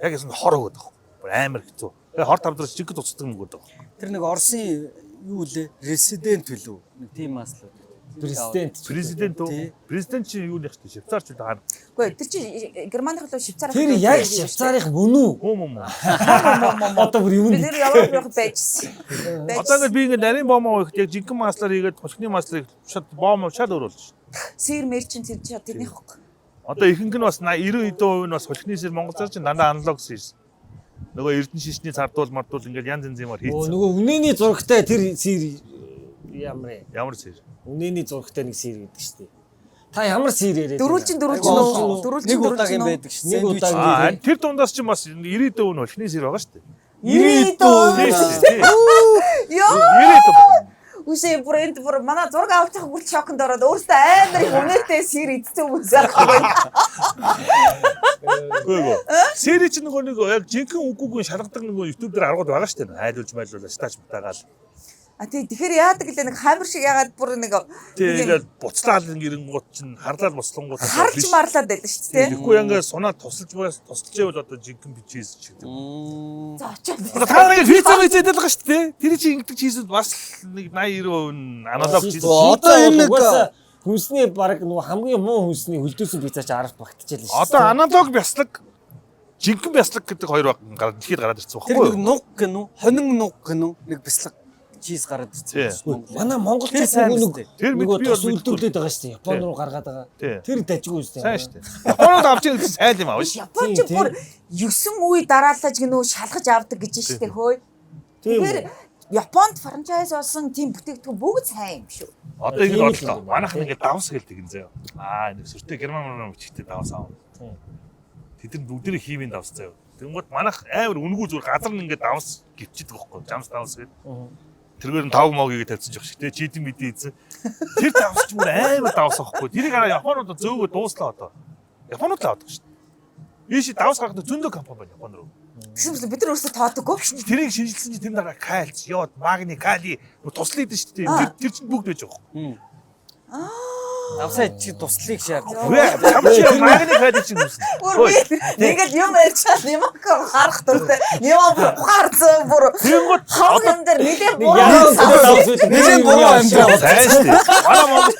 яг ясан хор өгöd байгаа. Бүр амар хэцүү. Тэгээ хор тавдраж чиг туцдаг юм өгöd байгаа. Тэр нэг Оросын юу лээ? Резидент үлээ. Нэг тийм маслууд. Президент. Президент үү? Тий. Президент чи юу нэх вэ? Швейцарч үү хаана? Үгүй тэр чи Германых руу Швейцар Тэр яг Швейцарын мөн үү? Мөн мөн мөн. Одоо бүр юм Би нэр яваад явах байжсэн. Одоо ингээд би ингээд нарийн бомоо өгөх яг жинхэнэ маслаар хийгээд хошигны маслыг шат бомоо шал өөр болж шин. Сэр мэр чин тэр чи тэрнийх хөөх. Одоо ихэнх нь бас 90 хэдэн хувь нь бас хошигны сэр Монгол цар чинь дандаа аналог сэр. Нөгөө эрдэнэ шишний цардуул мардуул ингээд янз янз юмар Өө хийцэн. нөгөө үнэний зурагтай тэр сэр ямар юм? Ямар сэр? Үнэний зурагтай нэг сэр гэдэг шүү дээ. Та ямар сэр яриад? Дөрвөлжин дөрвөлжин Айгу үү? олон үү? Дөрвөлжин Нэг дөрвөлжин удаагийн үү? байдаг ш. Нэг удаагийн. Аа тэр дундаас чинь бас 90 хувь нь хошигны сэр байгаа шүү дээ. 90 дөө. Тийм шүү дээ. Йоо. 90 Үсээ бүр энд бүр манай зураг авах бүр шоконд ороод өөрөөсөө амар их үнэтэй сэр идсэн хүмүүс байхгүй. Үгүй ээ. Сэрий чинь нөгөө нэг яг жинхэнэ үгүйг шалгадаг нөгөө YouTube дээр аргууд байгаа шүү дээ. Хайлуулж майлуулаа штаач мутаагаал. А тий тэгэхээр яадаг гэлээ нэг хамар шиг яагаад бүр нэг Тий ингээд буцлаал ингэрэнгуут чинь харлал буцлангууд харж марлаад байлаа шүү дээ. Тэгэхгүй ингээ сунаа тусалж байгаас тусалж байвал одоо жинхэнэ бичээс ч гэдэг. За очоод. Одоо та нар ингээ пицца мицца идэл байгаа шүү дээ. Тэр чинь ингэдэг чийсүүд бас л нэг 80 90% нь аналог чийс. Одоо энэ нэг- хүнсний баг нөгөө хамгийн муу хүнсний хөлдөөсөн пицца чи 10-т багтчихлаа шүү. Одоо аналог бяцлаг жинхэнэ бяцлаг гэдэг хоёр баг гараад дэлхийд гараад ирсэн Тэр байхгүй нэг юу? нуг гэнүү? Хонин нуг гэнүү? Нэг бяцлаг cheese гараад ирсэн шүү дээ. Манай монголчууд Тэр сайн нөгөө биз нэг дээ. Тэр нөгөө би тос бол мэдэхгүй. үйлдвэрлээд байгаа шүү дээ. Япон руу гаргаад байгаа. Тий. Тэр дажгүй шүү дээ. Сайн шүү дээ. Японууд авч ирсэн сайн юм аав. Японч Тийм, тийм. бүр 9 үе дараалаж гинүү шалгаж авдаг гэж штэ хөөе. Тийм. Тэгэхээр Японд франчайз болсон тийм бүтээгдэхүүн бүгд сайн юм шүү. Одоо ингэж Тийм л бодлоо. юм. Манайхан ингээд давс гэлдэг юм заяа. Аа энэ сөртэй герман мөрмөн бичгтэй давс аав. Тийм. Тэд нар бүгдээрээ химийн давс заяа. Тэнгууд манайх амар үнэгүй зүгээр газар нь ингээд давс гівчдэг байхгүй. Жамс давс гэдэг. Тэргээр нь тав мог игээ тавьсан ч шиг те чидэн мэдээ ийзэн. Тэр давс ч бүр амар давс байхгүй. Тэрийг хараа Японууд зөөгөө дууслаа одоо. Японууд л авдаг шүү дээ. Ийш давс гаргадаг зөндөө компани байна Япон руу. Тэгсэн мэт бид нар өөрсдөө тоодоггүй. Тэрийг шинжилсэн чинь тэр дараа кальц, йод, магни, кали туслаад шүү дээ. Тэр тэр чинь бүгд байж байгаа байхгүй. Давсаа чи туслыг шаарддаг. Үгүй ээ, чам чи магни кали чинь үүснэ. Бүр би ингээл юм ярьчаад Нимако харах дуртай. Нима бүр ухаарсан бүр Тэнгууд хог юм дээр нилээ буруу. Яа давс үү? Нилээн буруу амьдрал. Сайн шүү дээ. Манай Монгол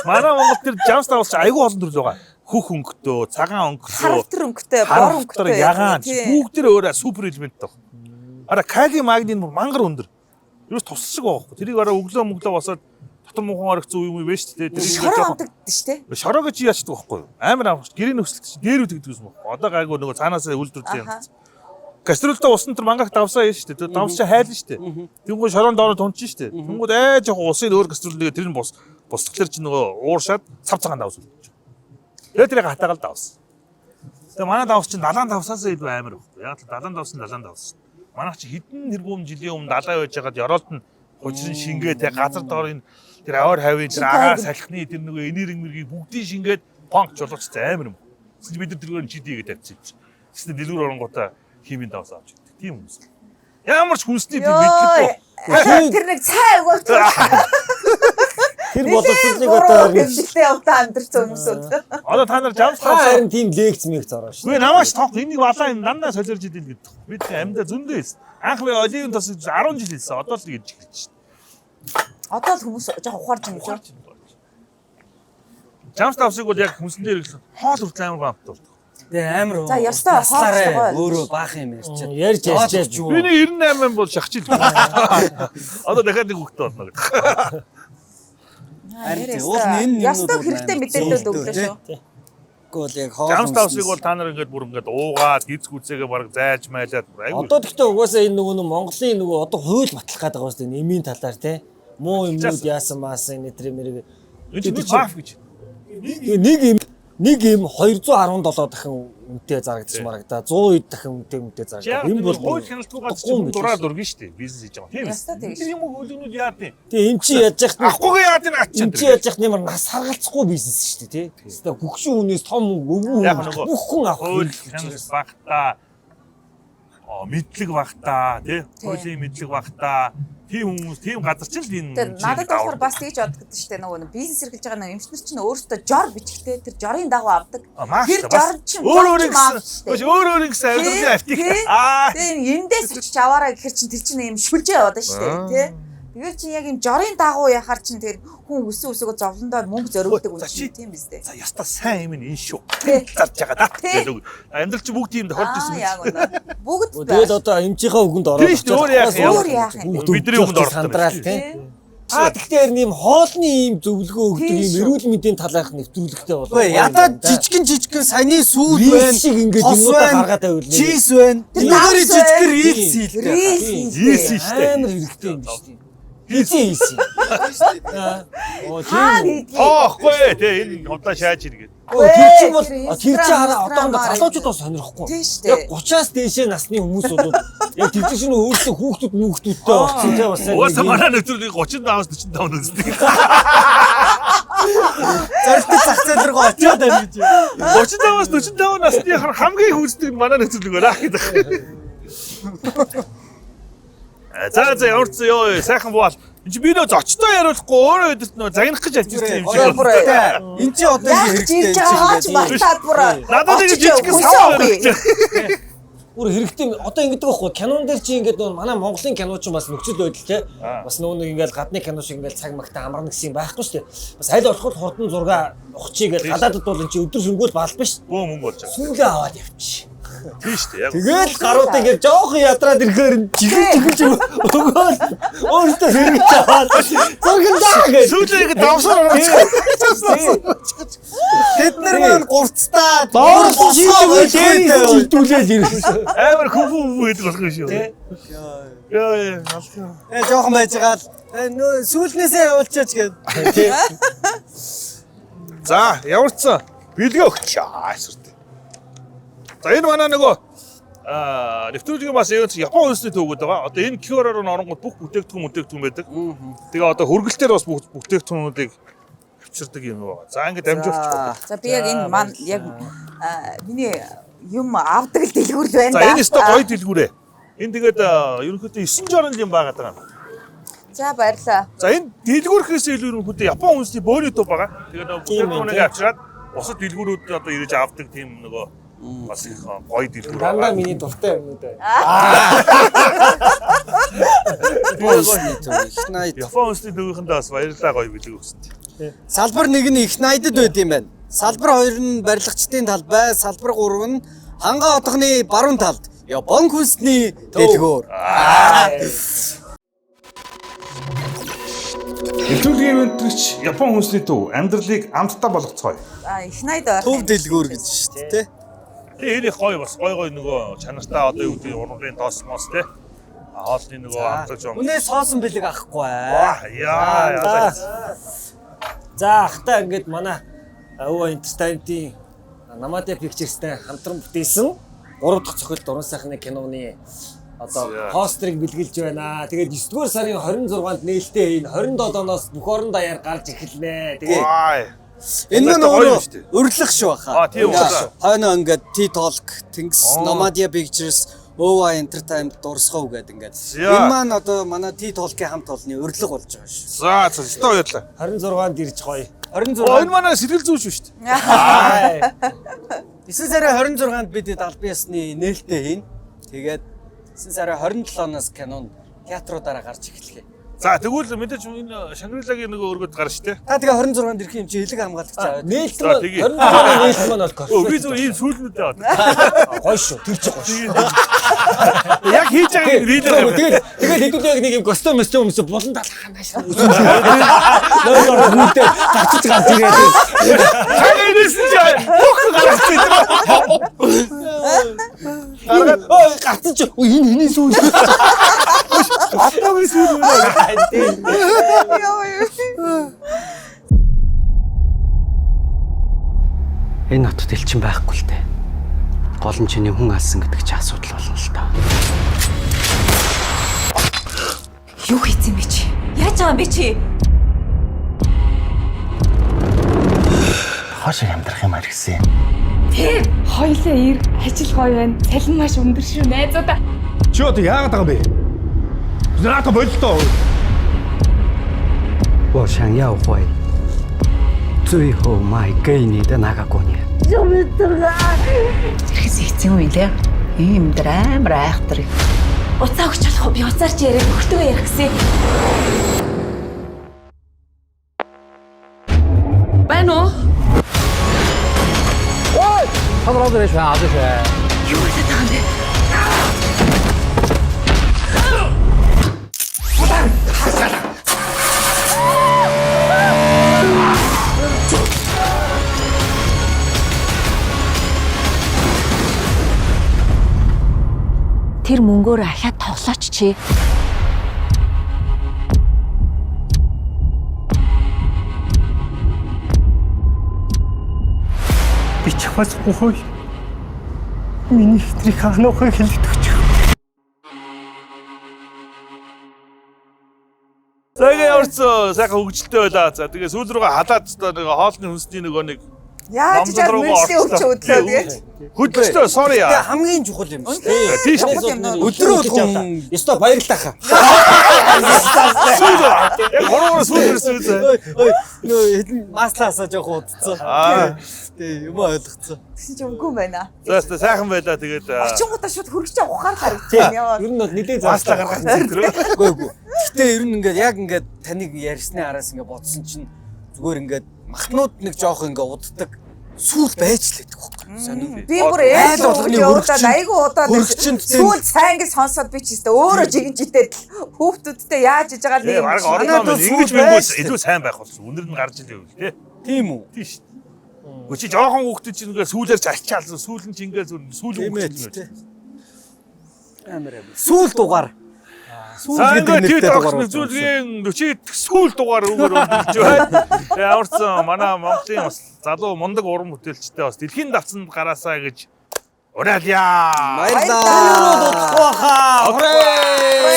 манай Монгол тэр жамс давс чи айгүй олон төрөл байгаа. Хөх өнгөтөө, цагаан өнгөтөө, Харалтар өнгөтэй, бор харалтар, өнгөтэй. ягаан Тийм. бүгд тэр өөрөө супер элемент баг. Ара кали магний бүр мангар өндөр. Ерөөс тусал шиг байгаа байхгүй. Тэрийг араа өглөө мөглөө босоод дотор мухан орогцсон үе юм байна шүү дээ. Тэрийг Шороо жоохон- авдаг шүү дээ. Шороог чи яачдаг байхгүй юу? Амар авах. Гэрийн нөхцөлт чи дээр үтгдэг юм байхгүй. Одоо гайгүй нөгөө цаанаасаа үйлдвэрлэсэн юм. Аха. Кастрюльтай усан төр мангах давсаа яа шүү дээ. Давс чи хайлна шүү дээ. Тэнгүүд шорон доороо тунчин шүү дээ. Тэнгүүд аа жоохон усын өөр кастрюльтэйгээ тэр нь бус бусдахлаар чи нөгөө ууршаад цав цагаан давс үлдэж. Тэгээд тэрийг хатаагаал давс. Тэгээ манай давс чинь далайн давсаас илүү амар байхгүй. Яг л далайн давс нь далайн давс шүү дээ. Манайх чи хэдэн тэрбум жилийн өмнө далай байж байгаад ёроолд нь хужирын шингээ тэ газар доор энэ тэр аваар хавийн тэр агаар салхины тэр нөгөө энерги мэргийг бүгдийг шингээд понк чулууч амар юм. Тэгсэн чи бид нар тэргээр нь чидийгээ тавьчихсан юм чи. Тэгсэн дэлгүүр оронгуудаа химийн давс авч ирдэг. Тийм хүмүүс. Ямар ч хүнсний тийм мэдлэггүй. Йоо. Тэр нэг цай өгөөч. Тэр боловсролыг одоо харин хэмжлээ явдаа амьдарч хүмүүсүүд. Одоо та нар жамс та давс харин тийм лекц мэгц ороо шүү. Үгүй намаач тоох энийг балаа юм дандаа солиорж идэв гэдэг. Би тэр амьдаа зөндөө хэлсэн. Анх би оливын тос 10 жил хэлсэн. Одоо л гэж хэлж шин. Одоо л хүмүүс жоохон ухаарч юм шүү. Жамс давсыг бол яг хүнсэн дээр хэлсэн. Хоол хүртэл амар гоо амт болдог. Тэгээ амар. За, ёстой наслаарай. хоолтой. Өөрөө баах юм ярьчаад. Ярьж ярьж ярьж. Би нэг 98 бол шахчих л. Одоо дахиад нэг хүүхдээ болно гэдэг. Харин тийм, уул нь энэ юмнууд Ёстой бол хэрэгтэй амар мэдээлэлүүд зөөлтөө, өглөө тий. шүү. Үгүй бол яг хоол. Жамс давсыг хүнснээс- бол та нар ингээд бүр ингээд уугаад гиз гүцээгээ бараг зайлж майлаад бүр айгүй. Одоо тэгтээ угаасаа энэ нөгөө нэг Монголын нөгөө одоо хууль батлах гээд байгаа шүү дээ. Нэмийн талаар те. Муу юмнууд яасан маасан энэ тэр мэрэг. Энэ чинь маф гэж. Тэгээ нэг юм нэг юм 217 дахин үнэтэй зарагдсан марагдаа 100 дахин үнэтэй үнэтэй Яг зарагдаа. Энэ бол хууль хяналтгүй газар чинь хүн дураа дургина шүү дээ. Бизнес хийж байгаа. Тийм Ёстой тэгэж. Тэр юм хөлгөнүүд яад юм. Тэгээ эм чи яаж яхад Авахгүйгээ яад юм ач эм чи яаж яхад нэмэр нас харгалцахгүй бизнес шүү дээ тий. Хэвээ гүгшүүн хүнээс том өвгөн Яг хүн нөгөө бүх хүн авах хууль хэрэгтэй хяналт багтаа мэдлэг багтаа тий хуулийн мэдлэг багтаа тийм хүмүүс тийм газар чинь л энэ Тэр чинь надад болохоор давар. бас тэгж бодогдсон шүү дээ нөгөө нэг бизнес эрхэлж байгаа нэг эмчнэр чинь өөрөөсөө жор бичгтэй тэр жорын дагуу авдаг. А, маф Тэр та, бас жор чинь өөр өөр маф гэсэн шүү дээ. өөр өөр гэсэн амьдралын аптек аа Тийм эндээс очиж аваараа гэхэр чинь тэр чинь юм шүлжээ яваад шүү дээ тий. Тэгэхээр чинь яг юм жорын дагуу яхаар чинь тэр хүн өссөн өсөөгөө зовлондоо мөнгө зориулдаг За, үн чи- чинь тийм биз дээ. за яста сайн юм энэ шүү Тий. зарж байгаа да Тий. гэдэг үг. Амьдрал чи бүгд тийм тохиолж Аа ирсэн яг үнэ. Бүгд Тэгэл одоо эмчийнхээ үгэнд ороод Тийм шүү дээ, өөр яах юм? Өөр яах юм? Бидний үгэнд орох сандраал юм. тий. Аа тэгэхээр нэм хоолны ийм зөвлөгөө өгдөг Тийм ийм шүү. эрүүл мэндийн талаарх нэвтрүүлэгтэй болоо. Үгүй ядаад жижигэн жижигэн саяны сүүд Рилс байна. шиг ингээд тос юмнуудаа байна, гаргаад байвал нэр. Чиз байна. Тэр Энүүгээр давс жижигэр байна. рилс хийлтэй. Рилс Ийс хийлтэй. шүү дээ. Амар хэрэгтэй юм биш үү? Хийсэн хийсэн. Оо Хаа тийм. хийдгийг. Тоохгүй тий энэ худаа шааж иргээд. Оо тэр чинь бол Тэр тэр чинь хараа Instagram, одоохондоо Instagram-аар залуучууд бас сонирхгүй. Тийм шүү дээ. Яг 30-аас дээшээ насны хүмүүс бол яг тэр чинь өөрсдөө хүүхдүүд хүүхдүүдтэй болсон тийм бас яг Угаасаа нэг манай нэвтрүүлгийг 35-аас 45 үздэг. Зорилттой зах зээл рүү очиод байна гэж. 35-аас 45 насны хамгийн их үздэг нь манай нэвтрүүлэг байна гэдэг. За за ямар ч ёо сайхан буул. Энд чи би нөө зочтой яриулахгүй өөрөө өдөрт нөө загнах гэж авчирсан юм шиг. Өөр бүр Энд чи одоо Яах ингэ гэж ирж хэрэгтэй байгаа ч мартаад бүр Надад нэг очиж жижиг хүсээ сав авъя. авчих. Бүр хэрэгтэй юм. Одоо ингэдэг байхгүй кинон дээр чи ингээд нөө манай Монголын кино ч бас нөхцөл байдал те бас нөө нэг ингээд гадны кино шиг ингээд цаг магтаа амарна гэсэн юм байхгүй шүү дээ. Бас аль болох хурдан зурга ухчий гэж гадаадд бол эн чи өдөр шөнөгүй л балбан шүү. Бөө мөнгө болж байгаа. Сүүлээ аваад явчих. Тийм шүү дээ. Яг. Тэгэл гаруудыг ингэ жоохон ядраад ирэхээр чихэж чихэж өгөөл өөртөө сэргэж аваад зургандаа гэж. Сүүлээ ингэ давсаар ороод. Тэд нар маань гурцдаа Доороос нь шийдэггүй дээрээс нь шийдүүлээл ирсэн. Амар хөвхүү хөвхүү гэдэг болох юм шүү. Яа яа алхаа. Э жоохон байж байгаа л нөө сүүлнээсээ явуулчаач гээд. За ямар ч сан бэлгээ өгч аа сүртэй. За энэ манай нөгөө нэвтрүүлгийн бас юу ч Япон улсны төвгүүд байгаа. Одоо энэ QR-оор нь оронгууд бүх бүтээгдэхүүн байдаг. Тэгээ одоо хөргөлтөөр бас бүх бүтээгдэхүүнүүдийг авчирдаг юм байна. За ингэ дамжуулчих. За би яг энэ маань яг миний юм авдаг л дэлгүүр л байна За да. энэ өстой гоё дэлгүүрээ. Энэ тэгээд ерөнхийдөө 9 жорон юм байгаа даа. За баярлалаа. За энэ дэлгүүрхээс илүү ерөнхийдөө Япон улсны бөөний төв байгаа. Тэгээд нөгөө бүтээгдэхүүнийг авчираад бусад дэлгүүрүүд одоо ирэж авдаг тийм нөгөө бас их гоё дэлгүүр Дандаа байгаа. миний дуртай юмнууд байна. Их найд. Япон улсны төвийнхэндээ бас баярлалаа гоё бэлэг өгсөнд. Салбар 1 нь их найдад байд юм байна. Салбар 2 нь барилгачдын талбай, салбар 3 нь хангаа отгоны баруун талд Япон хүнсний дэлгүүр. Нэвтрүүлгийн өнтгч Япон хүнсний төв амьдралыг амттай болгоцгоё. А их найд байх. Төв дэлгүүр гэж шүү дээ, тэ? Тэгээ энэ их гоё бас гоё гоё нөгөө чанартай одоо юу гэдэг ургамлын тоос мос те. Хоолны нөгөө амтлаж юм. Үнээ соосон бэлэг авахгүй. Аа яа яа. За ахтай ингээд манай өвөө entertainment-ийн Намадя Pictures-тай хамтран бүтээсэн 3 дахь цохилт Дуран сайхны киноны одоо За. постерыг бэлгэлж байна. Тэгээд 9 дугаар сарын 26-нд нээлттэй хийн 27-оноос бүх орон даяар гарч эхэлнэ. Тэгээд Вай. Энэ Гоё нь өөрөө юм шүү дээ. урилга шүү баха. Аа, тийм үү. Хойноо ингээд T-Talk, Тэнгис, Аа. Nomadia Pictures, OA Entertainment дурсгав гэдэг ингээд. За. Энэ маань одоо манай T-Talk-ийн хамт олонны урилга болж байгаа шүү. За за өстой баярлалаа. 26-нд ирж гоё. 26 Оо энэ манай сэтгэл зүйч шүү дээ. 9 сарын 26-нд бид албан ёсны нээлттэй хийн. Тэгээд 9 сарын 27-оноос кинон театруудаараа гарч эхлэх юм. За тэгвэл мэдээж энэ Шангрилагийн нөгөө өргөд гарна шүү дээ. Та тэгээ 26-нд ирэх юм чи элэг хамгаалагч аваад. Нээлт За, маань тэгье. 26-ны нээлт маань бол Өө би корпорат. зөв ийм сүүлнүүдээ аваад. Гоё шүү. Тэр чи гоё шүү. Яг хийж байгаа юм лидер юм. Тэгээд тэгээд хэдүүлээ яг нэг юм костюм мөстөм өмсө булан талхаа нааш. Нойроор хүүтэй гацж гарч ирээд. Шангрилагсэн чи бүх гаргацсан юм. Гаргаад ой гацж энэ хэний сүүл. Атагийн сүүл үү? Яа яа. Энэ хотод элчин байхгүй л дээ. Гол нь чиний хүн алсан гэдэг чи асуудал болно л доо. Юу хийсэн бэ чи? Яаж байгаа юм бэ чи? Хошиг амьдрах юм аргисэн. Тэр хоёлаа ир ажил гоё байна. Цалин маш өндөр шүү найзуудаа. Чи одоо яагаад байгаа юм бэ? Наата боллоо. 我想要回最后卖给你的那个姑娘。 Зэрхээс хэцүү юм лээ. Ийм дээр амар айхтар. Уцаа өгч болох уу? Би уцаарч яриад нөхөртөө ярих гэсэн. Байна уу? Юу болоод байгаа юм бэ? Тэр мөнгөөр ахиад тоглооч чи. Би чамаас гуй. Миний хитрийг хаанахыг хэлдэг ч. За ингээ ямар ч сайхан хөгжилтэй байлаа. За тэгээ сүүл рүүгээ халаад одоо нэг хоолны хүнсний нөгөө нэг Яаж ч мэрэгчлийн өвч өдлөө гэж. Хөдөлгөөн sorry Тэгээ яа. хамгийн чухал юм шүү дээ. Тийм шүү. Юм Өдрөө болгон Ёстой баярлалаа хаа. Сүүл яг гурван сүүл ирсэн үү? Ой, нөө хэдэн маслаасаа жоох удцсан. Аа. Тэгээ юм ойлгоцсон. Тэгсэн чинь үгүй байна. За сайхан байлаа тэгээд Очингуудаа шууд хөргөч ухаар харагдсан юм. Ер нь бол нэлээд маслаа гаргах зэрэг. Үгүй үгүй. Гэтэ ер нь ингээд яг ингээд таныг ярьсны араас ингээд бодсон чинь зүгээр ингээд махнууд нэг жоох ингээд уддаг. Сүүл байж л байдаг байхгүй. Сонио. Би бүр ээж Айл болгоны явуулаад хөрөгчөнд- айгүй удаад хөрөгчөнд тийм- сүүл сайн гэж сонсоод би ч гэсэн өөрөө жигэн житэл хүүхдүүдтэй яаж иж байгаа Тий, нэг бараг юм шиг. орноо Манайд минь ингэж сүүл мэнгүүс байж тээ. илүү сайн байх болсон. Үнэр нь гарч ирэв тий. Тийм үү? Тийм шүү дээ. Гэхдээ чи жоохон хүүхдүүд чинь ингээ сүүлээр ч ачаалсан. Сүүл нь ч ингээ зүр сүүл Тийм ээ хүүхдүүд тий. нь. Амар амар. Сүүл дугаар. Сүүл За гэдэг ингээ нэртэй тий дугаар. тогс зүйлийн 40 сүүл дугаар өгөр өндөрлөж байна. Тэгээ ямарсан манай Монголын бас залуу мундаг уран бүтээлчтэй бас дэлхийн давцанд гараасаа гэж уриалъя. Баярлалаа. Хаа.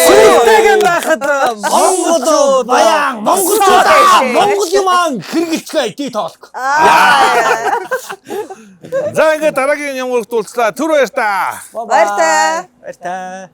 Сүүлтэйгэн байхад Монгол баян монголчуудаа Монгол юм хэрэгэлцгээ тий тоолк. За ингээ дараагийн юм урагт уулзлаа. Түр баяр та. Баяртай. Баяртай.